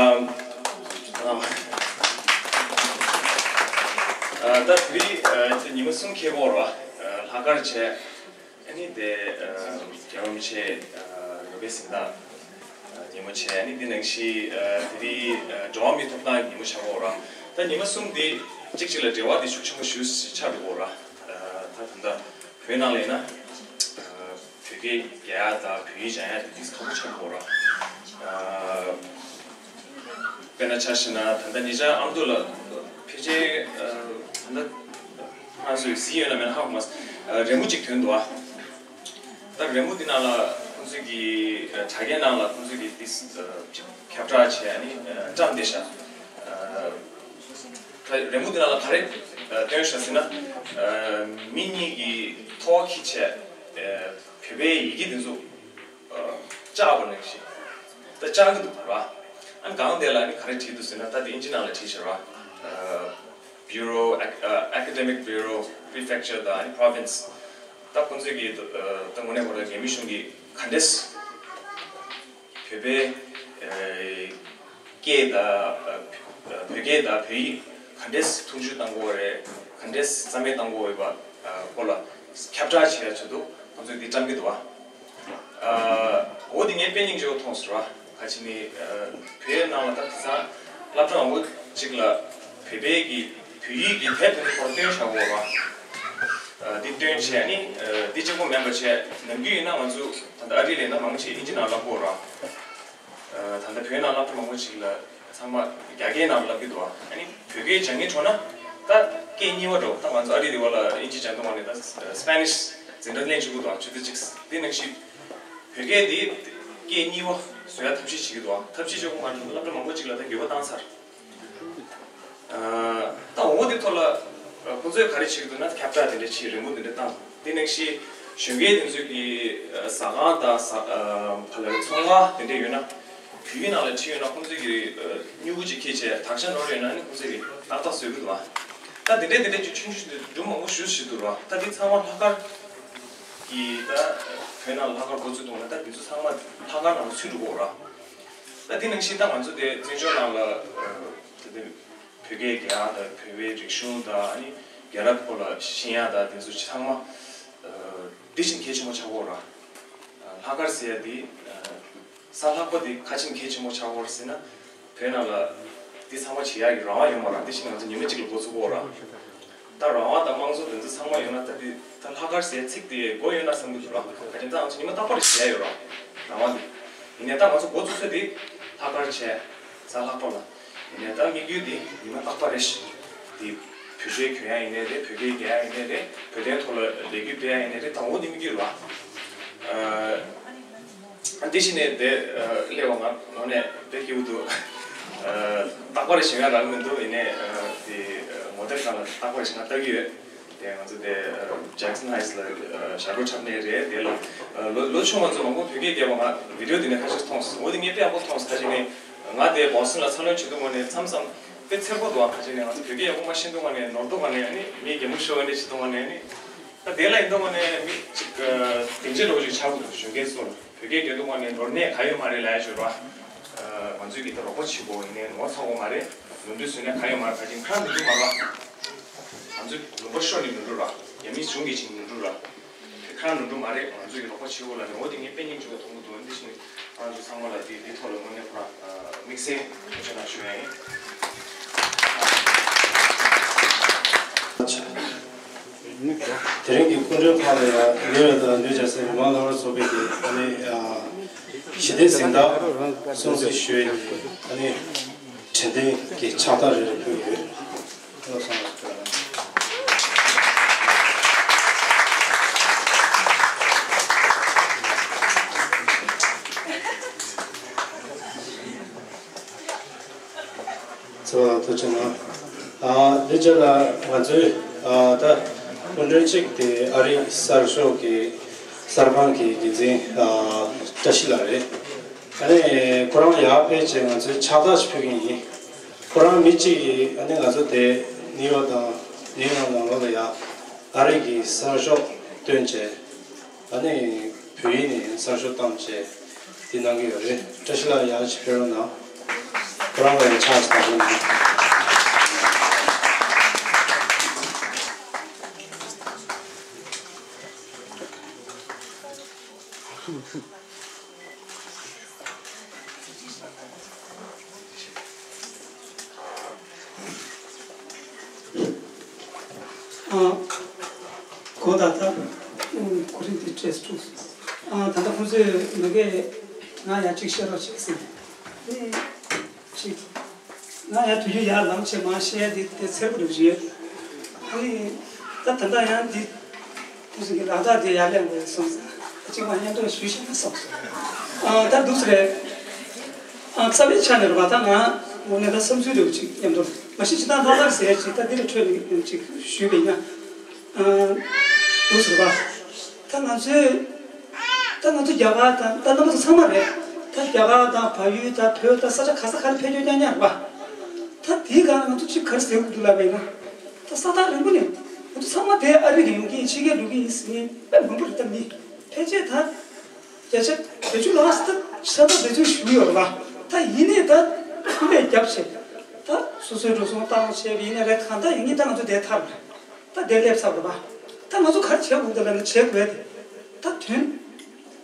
ཨ་ད་དེ་རིང་ཨ་ཉི་མ་གསུམ་འཁེལ་གྱི་ཡོད་རེད་པ། ཨ་ལྷག་དཀར་བྱས། ཨ་ནི་དེ་ཨ་རྒྱལ་བ་རིན་པོ་ཆེ་ཨ་ནོ་བེལ་གཟེངས་རྟགས་ཨ་ཉིན་མོ་བྱས། ཨ་ནི་དེ་ནང་བཞིན་ཨ་དེ་རིང་ཨ་འགྲོ་བ་མིའི་ཐོབ་ཐང་གི་ཉིན་མོ་ཆགས་ཀྱི་ཡོད་རེད་པ། ད་ཉི་མ་གསུམ་དེ་གཅིག་གཅིག་ལ་འབྲེལ་བ་དེ་ཤུགས་ཆེན་པོ་ཞེ་པོ་ཆགས་འགྲོ་གི་ཡོད་རེད་པ། ཨ་ད་ད་ལྟ་བོད་ནང་ལ་ཡིན་ན་ཨ་བོད་སྐད་རྒྱག་ཡ་དང་བོད་ཡིག་སྦྱང་ཡ་དེ་དུས་ཁག་པོ་ཆགས་འགྲོ་གི་ཡོད་རེད་པ། ཨ་དཔེར་ན་ཆ་བཞག་ན་ད་ལྟ་ཉེ་ཆར་ཨ་མདོ་ལ་ཕལ་ཆེར་ཨ་ད་ལྟ་ང་ཚོས་གཟིགས་ཡོད་ན་མེད་ན་ཧ་གོ་མ་སོང་། ཨ་རི་མོ་གཅིག་ཐོན་འདུག་པ། ད་རི་མོ་འདི་ནང་ལ་ཁོང་ཚོས་ཀྱི་ཨ་དྲ་རྒྱའི་ནང་ལ་ཁོང་ཚོས་ཀྱི་ཏིས་ཨ་ཁྱབ་བསྒྲགས་བྱས་ནས་ཨ་བཀྲམ་བསྡད་ཤག་ཨ་ད་རི་མོ་འདི་ནང་ལ་ག་རེ་ཨ་བཏོན་ཤག་ཟེར་ན། ཨ་མི་གཉིས་ཀྱིས་ཐོག་འཁྱེར་བྱས་ཨ་བོད་པའི་ཡི་གེ་འདི་ཚོ་ཨ་བཅག་པ་ནང་བཞིན། ད་བཅག་གི་འདུག་པ། ཨ་ནི་སྒང་དེ་ལ་ནི་ག་རེ་བྲིས་འདུག་ཟེར་ན། ད་དེ་ཨིན་ཇི་ནང་ལ་བྲིས་ཤག་པ། ཨ་Bureau, Ac- uh, Academic Bureau, Prefecture དང་ཨ་ནི་Province། ད་ཁོང་ཚོས་ཀྱི་ཨ་ད་དངོས་གནས་ཁོ་རང་རྒྱ་མི་གཞུང་གིས་ག་འདྲས་བོད་པའི་ཨ་སྐད་དང་ཨ་བོད་སྐད་དང་བོད་ཡིག་ག་འདྲས་མཐོང་ཆུང་བཏང་དགོས་རེད། ག་འདྲས་རྩ་མེད་བཏང་དགོས་ཡོད་པ་ཨ་སྐོར་ལ་ཁྱབ་བསྒྲགས་བྱེད་ཡ་ཆེད་དུ་ཁོང་ཚོས་འདི་བཀྲམ་གྱི་འདུག་པ། ཨ་འོ་འདི་ངས་དཔེ་སྙིང་རྗེ་པོ་མཐོང་སོང་ར། ག་ཅི་ནི་ཨ་བོད་ནང་ལ་ད་དེང་སང་སློབ་གྲྭ་མང་པོ་ཅིག་ལ་བོད་པའི་གི་བོད་ཡིག་གི་དེབ་དེ་ཚོ་སྐོར་བཏོན་བཞག་གོ་ར། ཨ་འདི་བཏོན་བྱས་ནི་ཨ་འདི་གཅིག་པོ་མིན་པ་བྱས། ནམ་རྒྱུན་ཡིན་ན་ང་ཚོ་ད་ལྟ་ཨ་རི་ལ་ཡིན་ན་མང་ཆེ་ཨིན་ཇི་ནང་ལ་སློབ་གོ་ར། ཨ་ད་ལྟ་བོད་ནང་སློབ་གྲྭ་མང་པོ་ཅིག་ལ་ ཚང་མ་རྒྱ་སྐད་ནང་ལབ་ཀྱི་འདུག་ཨ་ནི་བོད་སྐད་སྦྱང་མཁན་འགྲོ་ན་ད་སྐད་གཉིས་པ་འགྲོ། ད་ང་ཚོ་ཨ་རི་དེ་བ་ལ་ཨིན་ཇི་སྦྱང་དུས་ནས་ད་སི་པེ་ནིཤ་འཛིན་གྲྭ་ལེན་བཅུག་གི་འདུག་ཆུ་ཚོད་གཅིག་དེ་ནང་བཞིན་བོད་སྐད་དེ་སྐད་གཉིས་པ་བཟོ་ཡ་ཐབས་ཤེས་བྱེད་ཀྱི་འདུག་ཐབས་ཤེས་བྱེད་དགོས་མ་རེད། སློབ་གྲྭ་མང་པོ་ཅིག་ལ་ད་འགྱུར་བ་བཏང་ཚར། ད་འོ་དེ་ཐོག་ལ་ཁོང་ཚོས་ག་རེ་བྱེད་ཀྱི་འདུག་ན་ཁྱབ་བསྒྲགས་དེ་འདྲ་བྱེད། རིང་པོ་དེ་འདྲ་བཏང་། དེ་ནང་བཞིན་གཞོན་སྐྱེས་དེ་ཚོས་ཀྱི་ཟ་ཁང་དང་ཟ་ག་ལ་ཚོང་ཁང་དེ་འདྲ་ཡོད་ན། བོད་ཡིག་ནང་ལ་བྲིས་ཡོད་ན་ཁོང་ཚོས་ཀྱི་སྨྱུ་གུ་ཅིག་ཁྱེར་བྱས་དག་ཆ་ནོར་ཡོད་ན་ནི་ཁོང་ཚོས་ཀྱི་ཏག་ཏག་བཟོ་གི་འདུག་ད་དེ་འདྲས་དེ་འདྲས་ཀྱི་ཆུང་ཆུང་དེ་སྒྲུང་མང་པོ་ཞེ་ཅིག་འདུག་ར། ད་འདི་ཚང་མ་ལྷག་དཀར་གྱི་ད་བོད་ནང་ལ་ལྷག་དཀར་འགོ་ཚུགས་འདུག་ན་ད་འདི་ཚོ་ཚང་མ་ལྷག་དཀར་ནང་ལ་ཚུད་འགྲོ་གི་ཡོད་ར། ད་འདི་ནང་བཞིན་ད་ང་ཚོ་དེ་བཙན་བྱོལ་ནང་ལ་ད་དེ་བོད་སྐད་རྒྱག་ཡ་དང་བོད་པའི་རིག་གཞུང་དང་ཨ་ནི་རྒྱལ་རབས་སྐོར་ལ་ཤེས་ཡ་དང་དེ་ཚོ་ཚང་མ་འདི་བཞིན་གལ་ཆེན་པོ་ཆགས་ཀྱི་ཡོད་ར། ལྷག་དཀར་ཟེར་ཡ་འདི། གཟའ་ལྷག་པ་འདི་ག་ཅིག་གལ་ཆེན་པོ་ཆགས་ཀྱི་ཡོད་རེད་ཟེར་ན། བོད་ནང་ལ་འདི་ཚང་མ་བྱེད་ཡག་གི་རང་དབང་ཡོད་མ་རེད། འདི་ཕྱིན་ང་ཚོ་ཉི་མ་གཅིག་ལ་འགོ་ཚུགས་ཀྱི་ཡོད་རེད། ད་རང་དབང་དང་དམངས་གཙོ་དེ་ཚོ་ཚང་མ་ཡོད་ན་ད་འདི་ད་ལྷག་དཀར་ཟེར་ཚིག་དེ་དགོས་ཡོད་ན་བསམ་གྱི་འདུག་ར། ག་ཅིག་ད་ང་ཚོ་ཉི་མ་རྟག་པར་བྱེད་ཡག་ཡོད་རེད། རང་དབང་འདི། ཡིན་ནའི་ད་ང་ཚོ་འགོ་ཚུགས་ས་འདི་ལྷག་དཀར་བྱས། གཟའ་ལྷག་པ་ལ། ཡིན་ནའི་ད་དམིགས་ཡུལ་འདི་ཉི་མ་རྟག་པ་རེད་ཤག་འདི་བོད་ཆས་གྱོན་ཡག་ཡིན་ནའི་རེད། བོད་སྐད་རྒྱག་ཡག་ཡིན་ནའི་རེད། བོད་དོན་ཐོག་ལ་ལས་འགུལ་སྤེལ་ཡག་ཡིན་ནའི་རེད། ད་འོ་འདི་དམིགས་ཡུལ་རེད་བ། ཨ། འདི་ཕྱིན་ནས་དེ་ཨ་སླེབས་པ་ང་དངོས་གནས་དཔེ་སྐྱིད་པོ་འདུག་ཨ། རྟག་པར་ཞིག་ང་རག་མི་འདུག་ཡིན་ནའི་ཨ་དེ་ཨ་མོ་ཊ་ཁང་ལ་རྟག་པར་ཞིག་ང་ལྟ་གི་ཡོད། དེ་ང་ཚོ་དེ་ཨ་ཇེག་སན་ཧའི་ཊི་སི་ལ་ཨ་ཞབས་བྲོ་འཁྲབ་ནས་རེད། དེ་ལ་ཨ་ལོ་ལོ་ཆུང་བ་ཚོ་མང་པོ་བོད་སྐད་རྒྱབ་པ་ང་བི་ཌི་ཡོ་དེ་ནས་ཁ་ཤས་མཐོང་སོང་། འོ་དེ་ངས་དཔེ་ཡག་པོ་མཐོང་སོང་། ཁ་ཤས་ནས་ང་དེ་བོ་སི་ཊོན་ལ་འཚར་ལོངས་བྱེད་དུས་ནས་མཚམས་མཚམས་དཔེ་འཚེར་པོ་འདུག་ཁ་ཤས་ནས་ང་ཚོ་བོད་སྐད་ཡག་པོ་མ་ཤེས་དུས་ནས་ནོར་འདུག་ནས་ཨ་ནི་མི་གད་མོ་ཤོར་བ་ནས་བྱེད་དུས་ནས་ཨ་ནི། ད་དེ་ལ་ཡིན་དུས་ནས་མི་གཅིག་སྡིངས་ཆ་འདྲ་བོ་ཅིག་ཆགས་དགོས་འདུག་གཞོན་སྐྱེས་ཚོ་ལ། བོད་སྐད་རྒྱག་དུས་ནས་ནོར་ནས་ག་ཡོད་མ་རེད་ལབ་ཡ་ཅིག་ཡོད་རེད་བ། ང་ཚོས་ཀྱི་ད་རོགས་པ་བྱེད་དགོས། ཡིན་ནའི་ངོ་ཚ་དགོས་མ་རེད། ནོར་འཁྲུལ་བཟོས་ན་ག་ཡོད་མ་རེད། ཕལ་ཆེར་ཁ་ནོར་འཁྲུལ་མ་རེད་བ། ང་ཚོས་ལུང་པ་ཤོར་ནས་ནོར་འཁྲུལ་ར། ཡ་མིན་གཞུང་གིས་བྱས་ནོར་འཁྲུལ་ར། ཁ་ནོར་འཁྲུལ་མ་རེད། ང་ཚོས་ཀྱི་རོགས་པ་བྱེད་དགོས་ལབ་ནས། འོ་དེ་ངས་དཔེ་སྙིང་རྗེ་པོ་མཐོང་གི་འདུག་འདི་བཞིན་ང་ཚོ་ཚང་མ་ལ་དེ་དེ་ཐོག་ལ་དངོས་གནས་ཁོ་རང་དམིགས་བསལ་ཐུགས་རྗེ་གནང་ཞུ་ཡ་ཡིན། དེ་རིང་གི་སྐུ་མགྲོན་ཁག་ལ་ཡང་ཡོད་རེད། ད་ལྟ་ནུས་ཅན་སེ་མི་མང་ལ་རོགས་ཚོགས་པའི་གི་ཨ་ནི་ཞི་བདེ་གཟེངས་རྟགས་སྲུང་བརྩི་ཞུ་ཡས་ཀྱི་ཨ་ནི་དྲན་རྟེན་གྱི་ཕྱག་རྟགས་རེ་རེ་ཕུལ་ཡོད། བློ་བཟང་ལགས་སུ་ཕུལ་བ། ཚེ་དབང་ལགས་ཐུགས་རྗེ་གནང་། ཨ་འདི་རྗེས་ལ་ང་ཚོའི་ཨ་ད་སྐུ་མགྲོན་གཅིག་དེ་ཨ་རིའི་གསར་ཤོག་གི་གསར་ཁང་གི་འགན་འཛིན་ཨ་བཀྲ་ཤིས་ལགས་རེད། ཨ་ནི་ཁོ་རང་ཡར་ཕེབས་བྱས་ང་ཚོའི་ཕྱག་རྟགས་ཤིག་ཕུལ་གྱི་ཡིན། ཁོ་རང་མི་གཅིག་གིས་ཨ་ནི་ང་ཚོ་དེ་ནིའུ་ཡོག་དང་ནིའུ་ཡོག་ནང་ལོགས་ལ་ཡ་ཨ་རི་གི་གསར་ཤོག་བཏོན་བྱས། ཨ་ནི་བོད་ཡིག་ནས་གསར་ཤོག་བཏང་བྱས་དེ་གནང་གི་ཡོད་རེད། བཀྲ་ཤིས་ལགས་ཡར་ཅིག་ཕེབས་རོགས་གནང་། ཁོ་རང་ལ་ཡང་ཕྱག་ཅིག་བཏང་རོགས་གནང་། ཨ། གོ་ད་ལྟ། ཨུ། གོ་རིམ་དེ་བྲིས་འདུག་ཨ། ད་ལྟ་ཁོང་ཚོས་ང་གིས་ང་ཡང་གཅིག་བཤད་རོགས་བྱེད་ཟེར་ནས། ཨེ། གཅིག་ང་ཡང་དུས་རྒྱུན་ཡར་ལངས་བྱས་མར་བཤད་ཡ་དེ་དེ་འཚེར་པོ་འདྲ་བོ་ཞིག་ཡོད། ཨ་ནི། ད་ད་ལྟ་ཡང་འདི། དེ་ཚོ་གི་ལག་རྟགས་དེ་ཡར་ལེན་དགོས་སོང་ཙང་གཅིག་མ་མཉམ་དུ་ཞུས་བཞག་ན་བསམ་སོང་། ཨ། ད་འདུག་སེ་རེད། ཨ། རྩ་བའི་ཆ་ནས་རེད་པ། ད་ང་དངོས་གནས་ད་བསམ་ཚུལ་འདྲ་བོ་ཅིག་མཉམ་དུ་མ་གཞི་ཅི་ད་ལྷག་དཀར་ཟེར་ཅིག་ད་འདི་ལ་འཕྲོས་ནས་ཅིག་ཞུས་པ་ཡིན་ན། ཨ། འདུག་སེ་རེད་པ། ད་ང་ཚོའི། ད་ང་ཚོ་རྒྱ་གར་དང་ད་རྣམ་པ་ཚོ་ཚང་མ་རེད། ད་རྒྱ་གར་དང་བལ་ཡུལ་དང་བོད་དང་ས་ཆ་ག་ས་ག་ལ་ཕེབས་སྐྱོད་རྐྱང་རྐྱང་རེད་པ། ད་དེའི་སྒང་ང་ཚོ་ཅིག་ག་རེ་ཟེར་དགོས་འདུག་ལབ་པ་ཡིན་ན། ད་ས་ཐག་རིང་པོ་ནས་ང་ཚོ་ཚང་མ་དེ་ཨ་རི་ལ་ཡོང་གི་ཡིན། ཕྱི་རྒྱལ་འགྲོ་གི་ཡིན་ཟེར་མཁན་དཔེ་མང་པོ་རེད། ད་མི་ཕལ་ཆེར་ད་བརྒྱ་ཆ་བརྒྱད་ཅུ་ལྷག་ས་ད་ས་ཐག་དེ་ཚོ་བཞུགས་ཡོད་རེད་པ། ད་ཡིན་ནའི་ད་སྐུ་ལས་བརྒྱབ་བྱས་ད་སོ་སོའི་འགྲོ་སོང་བཏང་བྱས་པ་ཡིན་ན་རེད། གང་ལྟར་ཡིན་གྱི་ད་ང་ཚོ་དེ་ཐར་རེད། ད་དེ་སླེབས་ཚར་བ་རེད་པ། ད་ང་ཚོ་ག་རེ་བྱེད་དགོས་འདུག་ལབ་ན་བྱེད་དགོས་དེ། ད་དོན།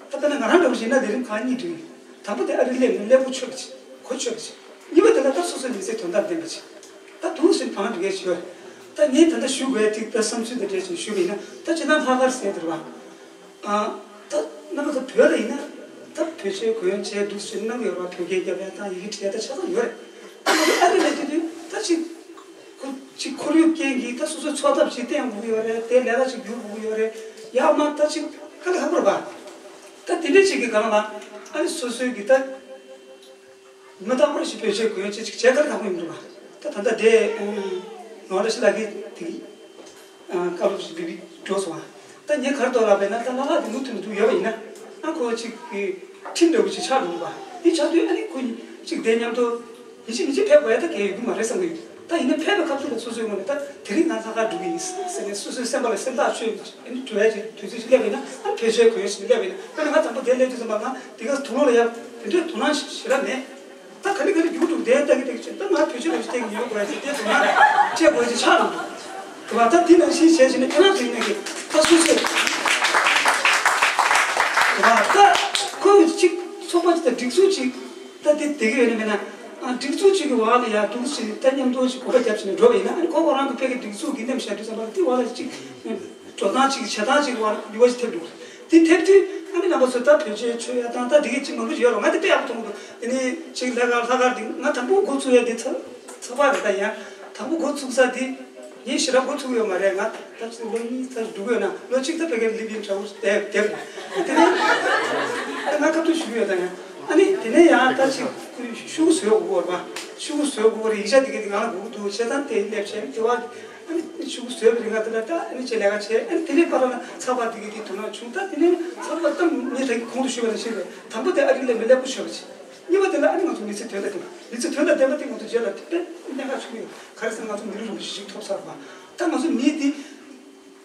ད་དཔེར་ན་ང་རང་འདྲ་བོ་ཞིག་ན་དེ་རིང་གང་གཉིད་འགྲིག་དང་པོ་དེ་ཨ་རི་སླེབས་ནས་སླེབས་པོ་ཆོད་པ་ཅིག་གོ་ཆོད་པ་ཅིག་གཉིས་པ་དེ་ལ་ད་སོ་སོའི་མི་ཚེ་དོན་དང་ལྡན་པ་ཅིག་ད་དུང་ཞིག་བང་སྒྲིག་གས་ཞུ། ད་ངས་ད་ལྟ་ཞུ་དགོས་ཏིག་ད་བསམ་ཚུལ་དང་འབྲེལ་ཞིག་ཞུ་བ་ཡིན་ན། ད་ཅི་ན་ལྷག་དཀར་ཟེར་དེ་རེད་པ། ཨ། ད་རྣམ་པ་ཚོ་བོད་ལ་ཡིན་ན་ད་བོད་ཆས་གོན་ཆས་འདུག་ཟེར་གནང་གི་ཡོད་རེད་པ། བོད་སྐད་རྒྱབ་ཡ་དང་ཡི་གེ་བྲིས་ཡ་ད་ཆ་ཚང་ཡོད་རེད། ཨ་རི་ལ་དེ་དུས་ད་ཅིག་ཁོ་ཅིག་ཁོར་ཡུག་རྐྱེན་གྱིས་ད་སོ་སོའི་འཚོ་ཐབས་ཅིག་བསྟེན་དགོས་ཀྱི་ཡོད་རེད། དེ་ལས་ཀ་ཅིག་བསྒྱུར་དགོས་ཀྱི་ཡོད་རེད། ཡ་མ་ད་ཅིག་དཀའ་ལས་ཁག་པོ་རེད་པ། ད་དེ་འདྲ་ཅིག་གི་སྒང་ལ་ཨ་ནི་སོ་སོའི་གི་ད་མི་རྟག་པར་ཞིག་བེད་སྤྱོད་དགོས་ཡོད་ཅེས་ཅིག་བྱས་ཁ་ཐག་པོ་ཡིན་འདུག་པ། ད་ད་ལྟ་དེ་ནོར་འདྲ་ཞིག་ལ་གི་དེ་གི་བཀའ་སློབ་ཞིག་འབུལ་འགྲོ་སོང་བ། ད་ངས་ག་རེ་འདོད་ལབ་པ་ཡིན་ན། ད་ལྷག་དཀར་དེ་མུ་མཐུད་ནས་འདུག་ཡོད་པ་ཡིན་ན། ཨ་ཁོ་ཅིག་གི་ཁྲིམས་འདྲ་བོ་ཅིག་ཆགས་འགྲོ་གི་པ། དེ་ཆགས་དུས་ཨ་ནི་ཁོ་ཅིག་དེ་མཉམ་དུ་ཡིན་གཅིག་མིན་གཅིག་ཕེབས་དགོས་ཡ་ད་གལ་ཡོད་ཀྱི་མ་རེད་བསམ་གྱི་ཡོད། ད་ཡིན་ན་ཕེབས་པའི་སྐབས་སུ་ལ་སོ་སོའི་ངོས་ནས་ད་དེ་རིང་ང་ལྷག་དཀར་འགྲོ་གི་ཡིན་ཟེར་ནས་སོ་སོའི་སེམས་པ་ལ་སེམས་ཐག་ཆོད་ཨ་ནི་འགྲོ་ཡ་ཅིག་དུས་ཚོད་ཅིག་སླེབས་པ་ཡིན་ན། ཨ་བེད་སྤྱོད་དགོས་ཡ་ཅིག་སླེབས་པ་ཡིན་ན། དཔེར་ན་ང་དང་པོ་དེ་སླེབས་དུས་ཙམ་པ་ང་དེ་ག་དུག་ལོག་ལ་ཡ་དེ་འདྲའི་དོ་སྣང་ཞེ་དྲག་མེད། ད་ག་ལེ་ག་ལེ་རྒྱུག་འདུག་དེ་ལྟ་གི་ལྟ་གི་བྱས། ད་ང་བེད་སྤྱོད་ལ་བལྟས་ཀྱི་ཡོད་དགོས་ཡ་ཅིག་དེ་དོ་སྣང་བྱེད་དགོས་ཡ་ཅིག་ཆགས་འདུག་དུ་བ། ད་དེ་ནང་བཞིན་བྱས་བྱས་ནས་ཁྱེད་རང་དེ་ནས་ཀྱི་ད་སུ་ཚོད་དུ་བ། ད་ཁོ་ཅིག་ཚོགས་པ་ཅིག་དང་སྒྲིག་འཛུགས་ཅིག་ད་དེ་དེ་གི་ཡོད་ན་མེད་ན། ཨ་སྒྲིག་འཛུགས་ཅིག་གི་བར་ལ་ཡ་འདུག་ཅིག་ད་མཉམ་དུ་ཅིག་གོ་བ་རྒྱབ་བྱས་ནས་འགྲོ་བ་ཡིན་ན། ཨ་ནི་ཁོ་ཁོ་རང་གི་ཕ་གི་སྒྲིག་འཛུགས་ཀྱི་མཉམ་བཞག་དུས་ཙམ་པ་ལ་དེ་བར་ལ་ཅིག་འགྲོ་སྟངས་ཅིག་བྱེད་སྟངས་ཅིག་བར་འགྱུར་བ་ཅིག་ཐེབས་འདུག་དེ་ཐེབས་དུས་ཨ་ནི་རྣམ་པ་ཚོས་ད་བེད་སྤྱོད་ཆོད་ཡ་དང་ད་དེ་གི་ཅིག་མང་པོ་ཡོད་རེད། ང་དེ་དཔེ་ཡག་པོ་མཐོང་གི་འདུག་དེ་ནས་ཅིག་ལྷག་དཀར་ལྷག་དཀར་དེ་ང་དང་པོ་འགོ་ཚུགས་ཡ་དེ་ཚགས་ཚགས་པར་རེད། ད་ཡང་དང་པོ་འགོ་ཚུགས་ས་དེ་ངས་ཞེ་དྲག་འགོ་ཚུགས་ཡོད་མ་རེད། ང་ད་ཅིག་ལོ་གཉིས་ཙམ་འགྲོ་གི་ཡོད་ན། ལོ་གཅིག་ད་ཕ་གིར་སླེབས་ཡིན་འདྲ་བོ་དེ་དེ་རེད། དེ་ནས་ད་ང་ཁ་ཐུག་ཞུ་གི་ཡོད། ད་ཡང་ཨ་ནི་དེ་ནས་ཡང་ད་ཅིག་ཤུ་གུ་བཟོས་དགོས་རེད་པ། ཤུ་གུ་བཟོས་དགོས་རེད། ཡིག་ཆ་དེ་གི་དེ་ང་ལ་དགོས་ཀྱི་འདུག་བྱས་ཙང་དེ་སླེབས་བྱས་དེ་བ། ཨ་ནི་ཤུ་གུ་བཟོས་པའི་རིང་ལ་དེ་ལ་ད་ཨ་ནི་ཅེ་ལས་ཀ་བྱས། ཨ་ནི་དེ་ནས་པ་ར་ལ་ཚགས་པར་དེ་གི་དེ་དོ་སྣང་བྱུང་། ད་དེ་ནས་ཚགས་པར་ད་ངས་ད་གི་གོང་དུ་ཞུས་པ་ནང་བཞིན་རེད། དང་པོ་དེ་ཨ་རིའི་ལས་མི་སླེབས་པོ་ཤོར་བ་བྱས། གཉིས་པ་དེ་ལ་ཨ་ནི་ང་ཚོ་མི་ཚེ་དོན་དང་ལྡན་པ། མི་ཚེ་དོན་དང་ལྡན་པ་དེ་ང་ཚོ་རྗེས་ལ་དེ་དཔེ་གནད་འགག་ཆེན་པོ་ཡོད། ག་རེ་ཟེར་ན་ང་ཚོ་མི་རབས་རིམ་པ་ཞིག་ཐོབ་ཚར་བ། ད་ང་ཚོ་མི་དེ་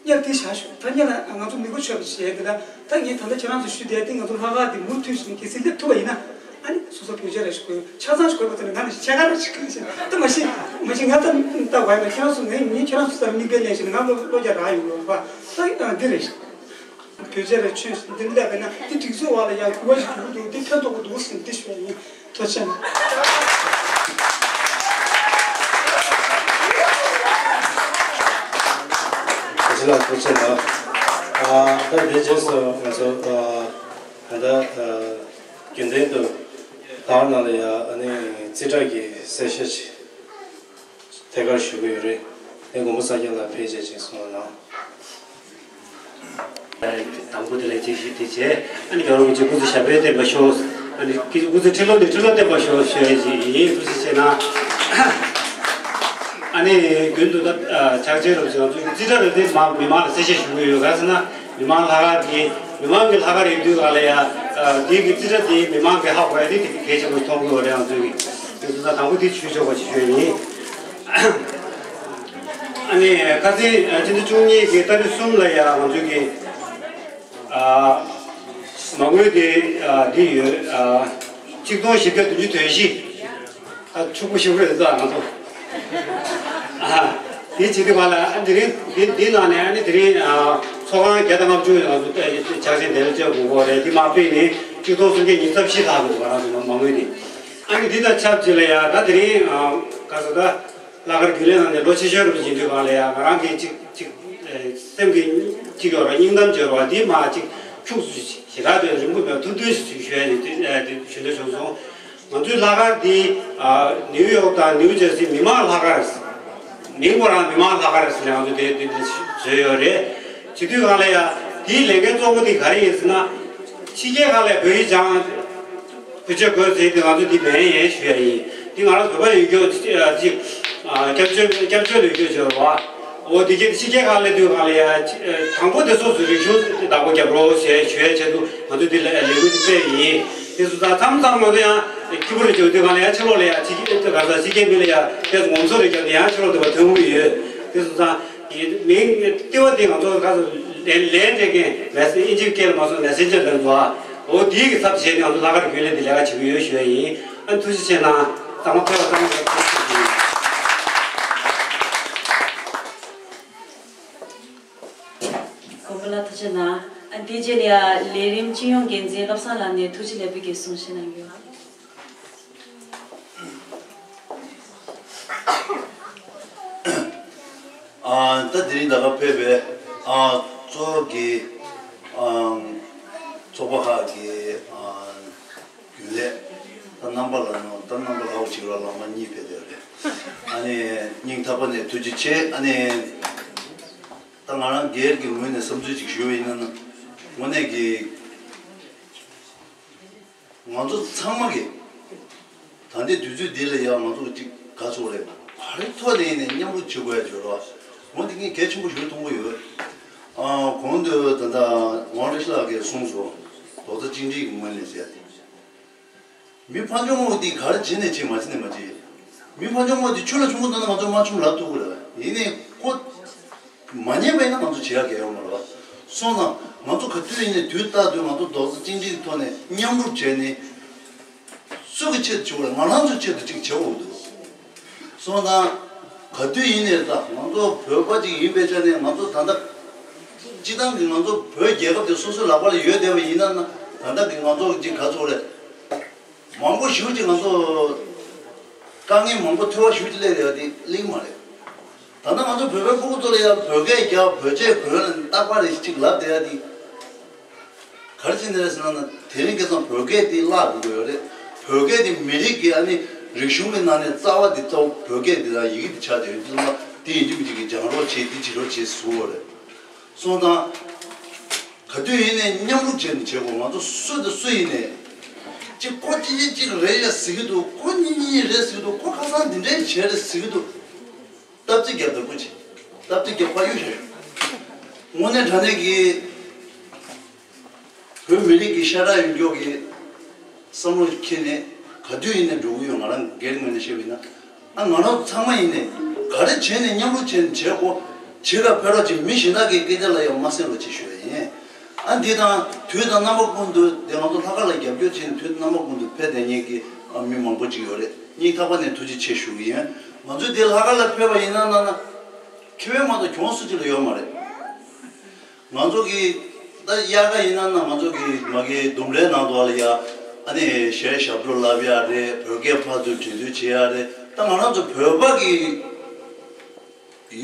དམྱལ་དེ་བཞག་ཤོག་ད་དམྱལ་ལ་ང་ཚོ་མི་མགོ་ཆོད་པ་བྱས་དེ་ལ། ད་ངས་ད་ལྟ་ཁྱེད་རང་ཚོ་ཞུ་བསྡད་དེ་ང་ཚོ་ལྷག་དཀར་དེ་མུ་མཐུད་བྱས་ནས་གལ་སྲིད་སླེབས་ཐུབ་པ་ཡིན་ན། ཨ་ནི་སོ་སོ་བེད་སྤྱོད་རེ་ཞིག་དགོས། ཆ་ཚང་ཞིག་དགོས་པ་དེ་ལ་ང་ནི་ཕྱེད་ཀ་རེ་ཞིག་ཁུར་ཞིག་ད་མ་གཞི་མ་གཞི་ང་ད་ལྟ་བ་ཡིན་ན་ཁྱེད་རང་ཚོ་ངས་ངས་ཁྱེད་རང་ཚོ་ལྟར་མིག་དཔེ་ལེན་བཞིན་ང་བློ་བློ་རྒྱ་རག་ཡོང་གི་ཡོད་པ། ད་འདི་རེད། བོད་ཆས་རེ་ཆོས་འདི་སླེབས་པས་ན་དེ་སྒྲིག་འཛུགས་བ་ལ་ཡང་འགྱུར་བ་ཞིག་འགྲོ་གི་འདུག་དེ་ཕན་ཐོགས་ཀྱི་འདུག་ཟེར་འདི་ཞུ་བ་ཡིན། ཐུགས་རྗེ་ཆེ། ཁྱེད་ལ་ཐུགས་རྗེ་ཆེ་གནང་། ཨ་ད་དེ་རྗེས་སུ་ང་ཚོ་ཨ་ད་ལྟ་ཨ་རྒྱུན་ལྡན་དུ་ད་བར་ནང་ལ་ཡང་ཨ་ནི་རྩིས་ཁྲ་གི་གསལ་བཤད་ཅིག་ཐད་ཀར་ཞུ་གི་ཡོད་རེད། དེ་མགོན་པོ་ས་སྐྱ་ལགས་ཕལ་ཆེར་ཅིག་གསུང་རོགས་གནང་། དང་པོ་དེ་ལ་ཅིག་ཞུས་དེ་བྱས། ཨ་ནི་རྒྱལ་བ་རིན་པོ་ཆེ་སྐུ་ཚེ་ཞབས་པད་བརྟན་པར་ཤོག་ཨ་ནི་སྐུ་ཚེ་ཁྲི་ལོ་ནས་ཁྲི་ལོ་བརྟན་པར་ཤོག་ཞུ་ཡ་ཅིག་ཡིན། ཐུགས་རྗེ་ཆེ་གནང་། ཨ་ནི་རྒྱུན་དུ་ད་ཕྱག་ཆེན་རབ་ཅིག་ང་ཚོའི་རྩིས་ཁྲ་རེ་དེ་མ་མི་མང་ལ་གསལ་བཤད་ཞུ་གི་ཡོད། ག་རེ་ཟེར་ན་མི་མང་ལྷག་དཀར་དེ་མི་མང་གི་ལྷག་དཀར་ཡིན་དུས་ག་ལ་ཡ་དེ་གི་རྩིས་ཁྲ་དེ་མི་མང་གི་ཧ་གོ་ཡ་དེ་དེ་གལ་ཆེན་པོ་མཐོང་གི་ཡོད་རེད། ང་ཚོའི་གི་དེ་ཚོ་ད་དང་པོ་དེ་ཞུ་ཆོག་པ་ཞིག་ཞུ་ཡ་ཡིན། ཨ་ནི་ཁ་སང་ཕྱི་ཟླ་བཅུ་གཉིས་ཀྱི་ཏ་རིག་གསུམ་ལ་ཡང་ང་ཚོའི་གི་ཨ་མ་དངུལ་དེ་ཨ་འདི་ཡོད། ཨ་གཅིག་སྟོང་བཞི་བརྒྱ་བདུན་ཅུ་དོན་བཞི། ཨ་ཕྱུག་པོ་ཞིག་རེད་ད་ང་ཚོ། ཨ་དེ་བྱེད་དུས་ག་ལ་ཨ་འདི་རིང་འདི་འདི་ནང་ནས་ཨ་ནི་དེ་རིང་ཨ་ཚོགས་ཁང་བརྒྱ་དང་ལྔ་བཅུ་ང་ཚོ་ཕྱག་ཆེན་དེ་ལ་བཅར་དགོས་ཀྱི་རེད། འདི་མ་སྤེལ་ནས་གཅིག་སྟོང་སུམ་བརྒྱ་ཉི་ཤུ་རྩ་བཞི་ལྷག་འདུག་ང་རང་ཚོ་མ་དངུལ་དེ། ཨ་ནི་འདི་དང་ཆབས་ཅིག་ལ་ཡང་ད་དེ་རིང་ཨ་ག་ས་ད་ལྷག་དཀར་རྒྱུན་ལས་ནང་ནས་ལོ་ཆེ་ཤོས་རུ་ཕྱིན་དུས་གང་ལ་ཡང་ང་རང་གི་ཅིག་ཅིག་ཨེ་སེམས་ཀྱི་ཅིག་ཡོད་ར་སྙིང་གཏམ་བརྗོད་ར་འདི་མ་ཅིག་ཁྱུག་ཙམ་ཞེ་དྲག་དེ་རིང་པོ་མེད་ཐུང་ཐུང་ཞིག་ཞུ་ཡ་ཡིན། དེ་ཨེ་དེ་ཞུ་འདོད་བྱུང་སོང་། ང་ཚོའི་ལྷག་དཀར་འདི་ཨ་ནིའུ་ཡོག་དང་ནིའུ་ཇར་སི་མི་མང་ལྷག་དཀར་མིང་ཁོ་རང་མི་མང་ལྷག་དཀར་ཟེར་ནས་ང་ཚོ་དེ་དེ་འདི་བཟོས་ཡོད་རེད། བྱེད་དུས་གང་ལ་ཡང་དེའི་ལས་འགན་གཙོ་བོ་དེ་ག་རེ་ཡིན་ཟེར་ན། ཕྱི་རྒྱལ་ཁག་ལ་བོད་ཡིག་སྦྱང་བོད་ཆས་དགོས་ཟེར་དུས་ང་ཚོ་འདི་མེད་ཡིན་ཞུ་ཡ་ཡིན། འདི་ང་རང་བོད་པ་ཡོད་རྒྱུ་ཅིག་སྐྱབས་བཅོལ་སྐྱབས་བཅོལ་ཡོད་རྒྱུ་བྱོས་པ། འོ་དེ་གྱད་ཕྱི་རྒྱལ་ཁག་ལ་དུས་གང་ལ་ཡ་དང་པོ་དེ་སོ་སོའི་རིག་གཞུང་བདག་པོ་རྒྱབ་རོགས་ཞེས་ཞུ་ཡ་ཆེད་དུ་ང་ཚོ་འདི་ལ་ལས་འགུལ་འདི་སྤེལ་ཡིན། དེ་སོང་ཙང་མཚམས་མཚམས་ང་ཚོ་ཡང་སྐྱིད་པོ་རེ་བྱུང་དུས་གང་ལ་ཡ་ཕྱི་ལོགས་ལ་ཡ་ཕྱི་རྒྱལ་ག་ས་ཕྱི་རྒྱལ་མི་ལ་ཡ་དེ་ངོམ་སོ་རེ་བརྒྱབ་ནས་ཡང་ཕྱི་ལོགས་དུ་བ་ཐོན་གི་ཡོད། དེ་སོང་ཙང་། མིང་ལྟེ་བ་འདི་ང་ཚོ་ག་ཚོད་ལན་ལན་སྤྲད་མཁན་མེ་སེ་ཨིན་ཇིའི་སྐད་ལ་མ་སོང་མེ་སེན་ཇར་ལབ་འདུག་ཨ། འོ་དེའི་གི་ཚབ་བྱས་ནས་ང་ཚོ་ལྷག་དཀར་རྒྱུན་ལས་འདི་ལས་ཀ་བྱེད་ཀྱི་ཡོད་ཞུ་ཡ་ཡིན། ཨ་ཐུགས་རྗེ་ཆེ་གནང་། ཚང་མ་ཕེབས་པ་ཚང་མ་ལ་ཐུགས་རྗེ་ཆེ། མགོན་པོ་ལགས་ཐུགས་རྗེ་གནང་། ཨ་དེ་རྗེས་ལ་ཡ་ལས་རིམ་སྤྱི་ཡོངས་འགན་འཛིན་བློ་བཟང་ལགས་ནས་ཐུགས་རྗེ་ལེགས་འབུལ་གྱི་གསུང་བཤད་གནང་རྒྱུ། ཨ་ད་དེ་རིང་ད་ག་ཕེབས་པའི་ཨ་གཙོ་བོ་གི་ཨ་ཚོགས་པ་ཁག་གི་ཨ་རྒྱུན་ལས་ད་རྣམ་པ་ལ་ནོ་ ད་རྣམ་པ་ལྷག་ཅིག་ལ་ལག་མ་གཉིས་ཕེབས་ཡོད་རེད། ཨ་ནི་སྙིང་ཐག་པ་ནས་ཐུགས་རྗེ་ཆེ། ཨ་ནི་ད་ང་རང་སྒེར་གྱི་ངོས་ནས་བསམ་ཚུལ་ཅིག་ཞུ་བ་ཡིན་ན། དངོས་གནས་ཀྱི་ང་ཚོ་ཚང་མ་གི་ད་ལྟའི་དུས་ཚོད་འདི་ལ་ཡང་ང་ཚོ་གཅིག་ག་ཚོད་རེད། ག་རེ་ཐོག་ནས་ཡིན་ནའི་མཉམ་རུབ་བྱེད་དགོས་ཡ་བྱོས་རོགས། འོ་འདི་ངས་གལ་ཆེན་པོ་ཞིག་མཐོང་གི་ཡོད། ཨ་གོང་དུ་ད་ལྟ་ཝང་ཀྲི་ཤི་ལགས་ཀྱིས་གསུངས་སོང་། རྡོག་རྩ་གཅིག་སྒྲིལ་གྱི་ངོས་ནས་ཟེར་ཏེ། མི་ཕར་ཕྱོགས་ངོས་དེ་ག་རེ་བྱེད་ནས་བྱེད་མ་བྱེད་ནས་མ་བྱེད། མི་ཕར་ཕྱོགས་ངོས་དེ་ཆུ་ལ་ཆུ་མོ་བཏང་ན་ང་ཚོ་མ་ཆུ་མོ་ལབ་ཐུབ་ཀྱི་རེད། ཡིན་ནའི་ཁོ་མ་ཉན་པ་ཡིན་ན་ང་ཚོ་བྱེད་ཡག་གལ་ཡོད་མ་རེད་བ། སོང་ཙང་ང་ཚོ་ག་དུས་ཡིན་ནའི་དུས་རྟག་ཏུ་ང་ཚོ་རྡོག་རྩ་གཅིག་སྒྲིལ་གྱི་ཐོག་ནས་མཉམ་རུབ་བྱས་ནས། སུ་གི་ཆེད་དུ་བྱེད་དགོས་རེད། ང་རང་ཚོའི་ཆེད་དུ་ཅིག་བྱེད་དགོས་འདུག་སོང་ཙང་ག་དུས་ཡིན་ནའི་ད་ང་ཚོ་བོད་པ་ཅིག་ཡིན་པའི་ཆ་ནས་ང་ཚོ་ད་ལྟ་སྤྱི་བཏང་གི་ང་ཚོ་བོད་རྒྱལ་ཁབ་དེ་སོ་སོའི་ལག་པ་ལ་ཡོད་བསྡད་པ་ཡིན་ན་ན། ད་ལྟ་གི་ང་ཚོ་ཅིག་ག་ཚོད་རེད། མང་པོ་ཞེ་པོ་ཅིག་ང་ཚོ་དཀའ་ངལ་མང་པོ་འཐོལ་བ་ཞེ་པོ་ཅིག་སླེབས་ཡོད་དེ་གླེང་མ་རེད། ད་ལྟ་ང་ཚོ་བོད་པའི་ཕྲུ་གུ་ཚོ་ལ་ཡང་བོད་སྐད་རྒྱག་བོད་ཆས་གོན་ལ་རྟག་པར་རེ་ཅིག་ལབ་བསྡད་ཡ་དེ། ག་རེ་བྱས་ནས་རེད་ཟེར་ན། དེ་རིང་ཁ་སང་བོད་སྐད་དེ་བརླག་འགྲོ་གི་ཡོད་རེད། བོད་སྐད་དེ་མི་རིགས་ཀྱི་ཨ་ནི་རིག་གཞུང་གི་ནང་ནས་རྩ་བ་དེ་གཙོ་བོ་བོད་སྐད་དེ་དང་ཡི་གེ་དེ་ཆགས་བསྡད་ཡོད་དུས་ཙམ་པ་དེ་ཡིན་གཅིག་མིན་གཅིག་གིས་སྦྱང་རོགས་བྱེད། དེ་བྱེད་རོགས་བྱེད་ཟེར་བ་རེད། སོང་ཙང་ག་དུས་ཡིན་ནའི་མཉམ་རུབ་བྱས་ནས་བྱེད་དགོས། ང་ཚོ་སུ་དང་སུ་ཡིན་ནའི་གཅིག་ཁོ་གཅིག་གཅིག་གཅིག་རེད་ཡ་ཟེར་གི་འདུག་ཁོ་གཉིས་གཉིས་རེད་ཟེར་གི་འདུག་ཁོ་ཁ་སང་འདི་འདྲས་བྱས་རེད་ཟེར་གི་འདུག་སྟབས་བདེ་རྒྱབ་དང་པོ་བྱེད། སྟབས་བདེ་རྒྱབ་ཕ་ཡུལ་བྱེད། དངོས་གནས་དྲང་གནས་ཀྱི་བོད་མི་རིགས་ཀྱི་ཤ་ཁྲག་ཡོད་མཁན་གྱི་བསམ་བློ་འཁྱེར་ནས་ག་དུས་ཡིན་ནའི་འགྲོ་གི་ཡོད། ང་རང་སྒེར་ངོས་ནས་བཤད་པ་ཡིན་ན། ཨ་ང་རང་ཚང་མ་ཡིན་ནའི་ག་རེ་བྱས་ནས་མཉམ་རུབ་བྱས་ནས་བྱེད་དགོས། བྱེད་ག་ཕེབས་རོགས་བྱེད། མི་གཞན་དག་གི་སྐད་ཆ་ལ་ཡང་མ་གསན་རོགས་བྱེད་ཞུ་ཡ་ཡིན། ཨ་འདི་དང་དུས་དང་རྣམ་པ་ཀུན་ཏུ་དེ་ང་ཚོ་ལྷག་དཀར་ལ་རྒྱབ་སྐྱོར་བྱས་ནས་དུས་དང་རྣམ་པ་ཀུན་ཏུ་ཕེབས་བསྡད་མཁན་གྱི་ཨ་མི་མང་པོ་ཅིག་ཡོད་རེད། སྙིང་ཐག་པ་ནས་ཐུགས་རྗེ་ཆེ་ཞུ་གི་ཡིན། ང་ཚོས་དེ་ལྷག་དཀར་ལ་ཕེབས་པ་ཡིན་ན་ན་ན། ཁེ་ཕན་མ་གཏོགས་གྱོང་སུ་གཅིག་ལ་ཡོད་མ་རེད། ང་ཚོ་གི་ད་དབྱར་ཁ་ཡིན་ན་ན་ང་ཚོ་གི་མ་གི་ལྡུམ་རའི་ནང་དུ་ལ་ཡ་ཨ་ནི་གཞས་ཞབས་བྲོ་ལབ་ཡ་རེད། བོད་སྐད་ཕར་ཚུར་འགྲན་བསྡུར་བྱེད་ཡ་རེད། ད་ང་རང་ཚོ་བོད་པ་གི་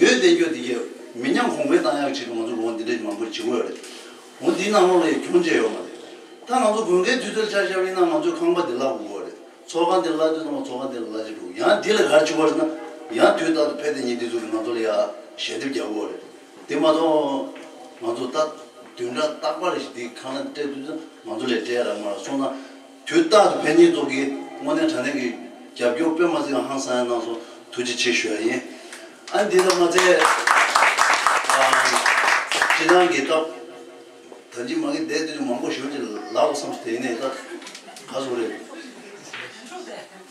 ཡོད་བསྡད་རྒྱུ་དེ་གི་མི་ཉམས་གོང་འཕེལ་བཏང་ཡག་ཆེད་དུ་ང་ཚོ་ལོ་འདི་འདྲ་མང་པོ་བྱེད་དགོས་རེད། འོ་འདིའི་ནང་ལོགས་ལ་ཡ་གྱོང་ཆེ་ཡོད་མ་རེད། ད་ང་ཚོ་དགུན་ཁའི་དུས་ཚོད་ཆ་བཞག་པ་ཡིན་ན་ང་ཚོའི་ཁང་པ་འདི་བརླག་དགོས་རེད། ཚོགས་ཁང་འདི་བརླག་དུས་ཙམ་པ་ཚོགས་ཁང་འདི་བརླག་ཅིག་འགྲོ། ཡང་འདི་ལ་ག་རེ་བྱུང་བ་རེད་ན། ཡང་དུས་རྟག་ཏུ་ཕེབས་བསྡད་མཁན་འདི་ཚོ་གིས་ང་ཚོ་ལ་ཡ་ཞལ་འདེབས་རྒྱག་དགོས་རེད། དེ་མ་གཏོགས་ང་ཚོ་ད་བདུན་ཕྲག་རྟག་པར་རེ་ཞིག་འདི་ཁང་ནང་སྤྲད་དུས་ཙམ་ང་ཚོ་ལ་སྤྲད་ཡ་རག་མ་རག་སོང་ན། དུས་རྟག་ཏུ་ཕེབས་མཁན་ཚོ་གིས་དངོས་གནས་དྲང་གནས་ཀྱི་རྒྱབ་སྐྱོར་དཔེ་མ་སྲིད་ཧང་སང་ཡ་གནང་སོང་། ཐུགས་རྗེ་ཆེ་ཞུ་ཡ་ཡིན། ཨ་འདི་ལ་མ་ཚད་ཨ་སྤྱི་བཏང་གི་སྟབས། ད་ཅི་མ་གི་བསྡད་དུས་མང་པོ་ཞེ་པོ་ཅིག་ལབ་དགོས་བསམ་སོང་། དེ་ཡིན་ནའི་ད་ག་ཚོད་རེད།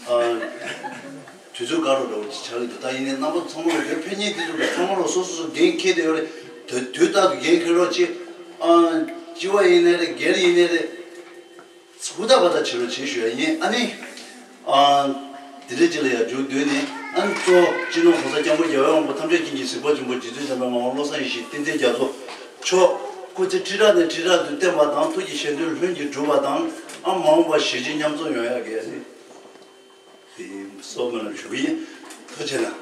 ཨ་དུས་ཚོད་དགའ་རོགས་འདྲ་བོ་ཅིག་ཆགས་ཀྱི་འདུག་ད་ཡིན་ནའི་རྣམ་པ་ཚང་མ་ལ་འདིར་ཕེབས་མཁན་དེ་ཚོ་ལ་ཚང་མ་ལ་སོ་སོ་སོ་འགན་འཁྱེར་བསྡད་ཡོད་རེད། དུས་དུས་རྟག་ཏུ་འགན་འཁྱེར་རོགས་བྱེད། ཨ་སྤྱི་བ་ཡིན་ནའི་རེད། སྒེར་ཡིན་ནའི་རེད། ཧུར་ཐག་བ་ཐག་བྱེད་རོགས་བྱེད་ཞུ་ཡ་ཡིན། ཨ་ནི། ཨ། དེ་རིང་ཅིག་ལ་ཡ་མཇུག་བསྡུས་ནས། ཨ་ནི་གཙོ་བོ་སྤྱི་ནོར་༸གོང་ས་༸སྐྱབས་མགོན་རྒྱལ་བའི་དབང་པོ་ཐམས་ཅད་མཁྱེན་ཅིང་གཟིགས་པ་ཆེན་པོ་རྗེ་བཙུན་བྱམས་པའི་མ་འོངས་བློ་བཟང་ཡེ་ཤེས་བསྟན་འཛིན་རྒྱ་མཚོ་མཆོག་སྐུ་ཚེ་ཁྲི་ཕྲག་ནས་ཁྲི་ཕྲག་ཏུ་བརྟན་པ་དང་། ཐུགས་ཀྱི་བཞེད་དོན་ལྷུན་གྱིས་གྲུབ་པ་དང་། ཨ་མ་འོངས་པ་གཞིས་བྱེས་མཉམ་འཛོམས་ཡོང་ཡག་གི་ཨ་ནི། དེ་གསོལ་སྨོན་ལམ་ཞུ་གི་ཡིན། ཐུགས་རྗེ་གནང་།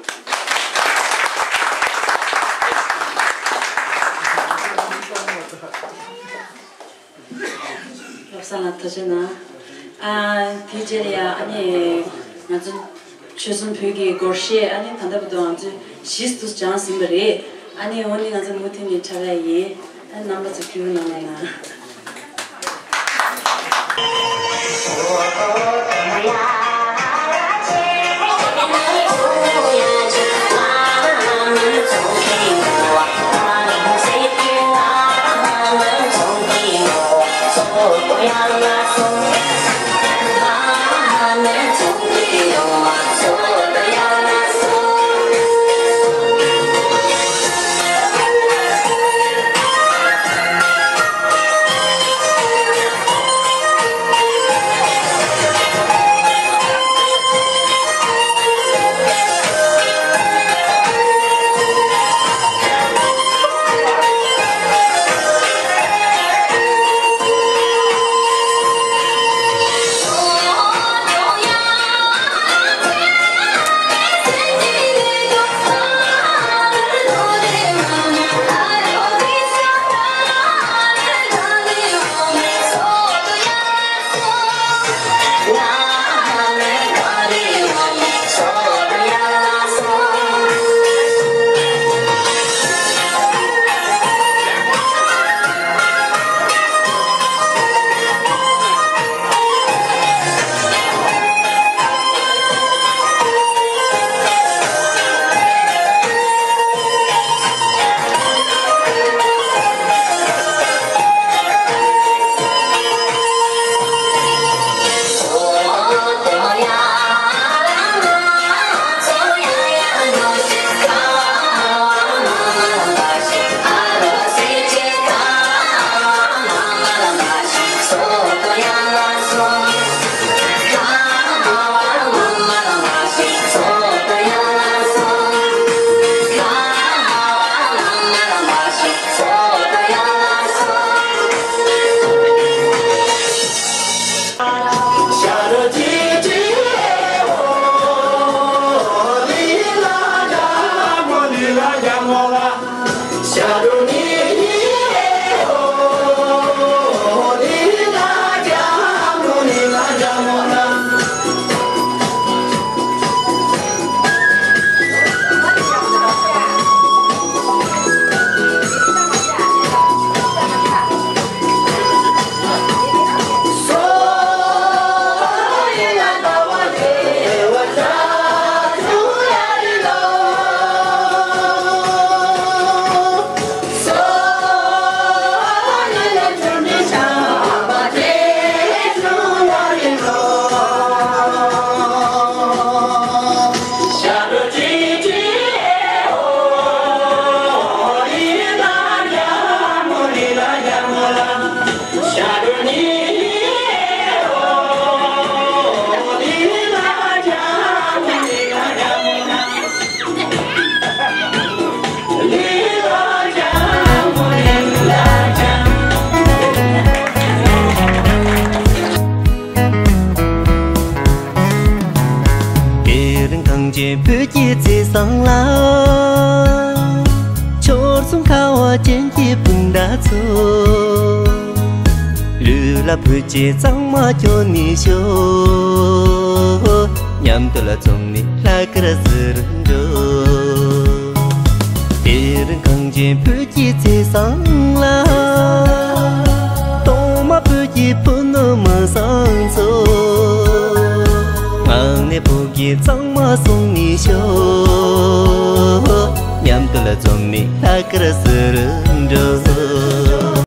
བློ་བཟང་ལགས་ཐུགས་རྗེ་གནང་། ཨ་དེ་རྗེས་ལ་ཡ་ཨ་ནི་ང་ཚོ་ཆོལ་གསུམ་བོད་ཀྱི་སྒོར་གཞས་ཨ་ནི་ད་ལྟ་བར་དུ་ང་ཚོས་བཞི་དུ་སྦྱངས་ཟིན་པ་རེད། ཨ་ནི་འོ་ནི་ང་ཚོ་མུ་མཐུད་ནས་འཁྲབ་ཡ་ཡིན། ཨ་རྣམ་པ་ཚོ་ཕྲུ་གུ་རྣམས་ལ་ཡང་། བོད་ཀྱི་གཙང་མ་སྐྱོང་ནས་ཤོག། མཉམ་དུ་ལ་འཛོམས་ནས་ལྷ་སྐལ་ཟེར་འགྲོ། དེ་རིང་གངས་ཅན་བོད་ཀྱི་ཚེས་བཟང་ལ། གཏོང་མ་བོད་ཀྱི་ཕུ་ནུ་མ་བཟང་ཚོ། ངག་ནས་བོད་ཀྱི་གཙང་མ་སྲུང་ནས་ཤོག། མཉམ་དུ་ལ་འཛོམས་ནས་ལྷ་སྐལ་ཟེར་འགྲོ།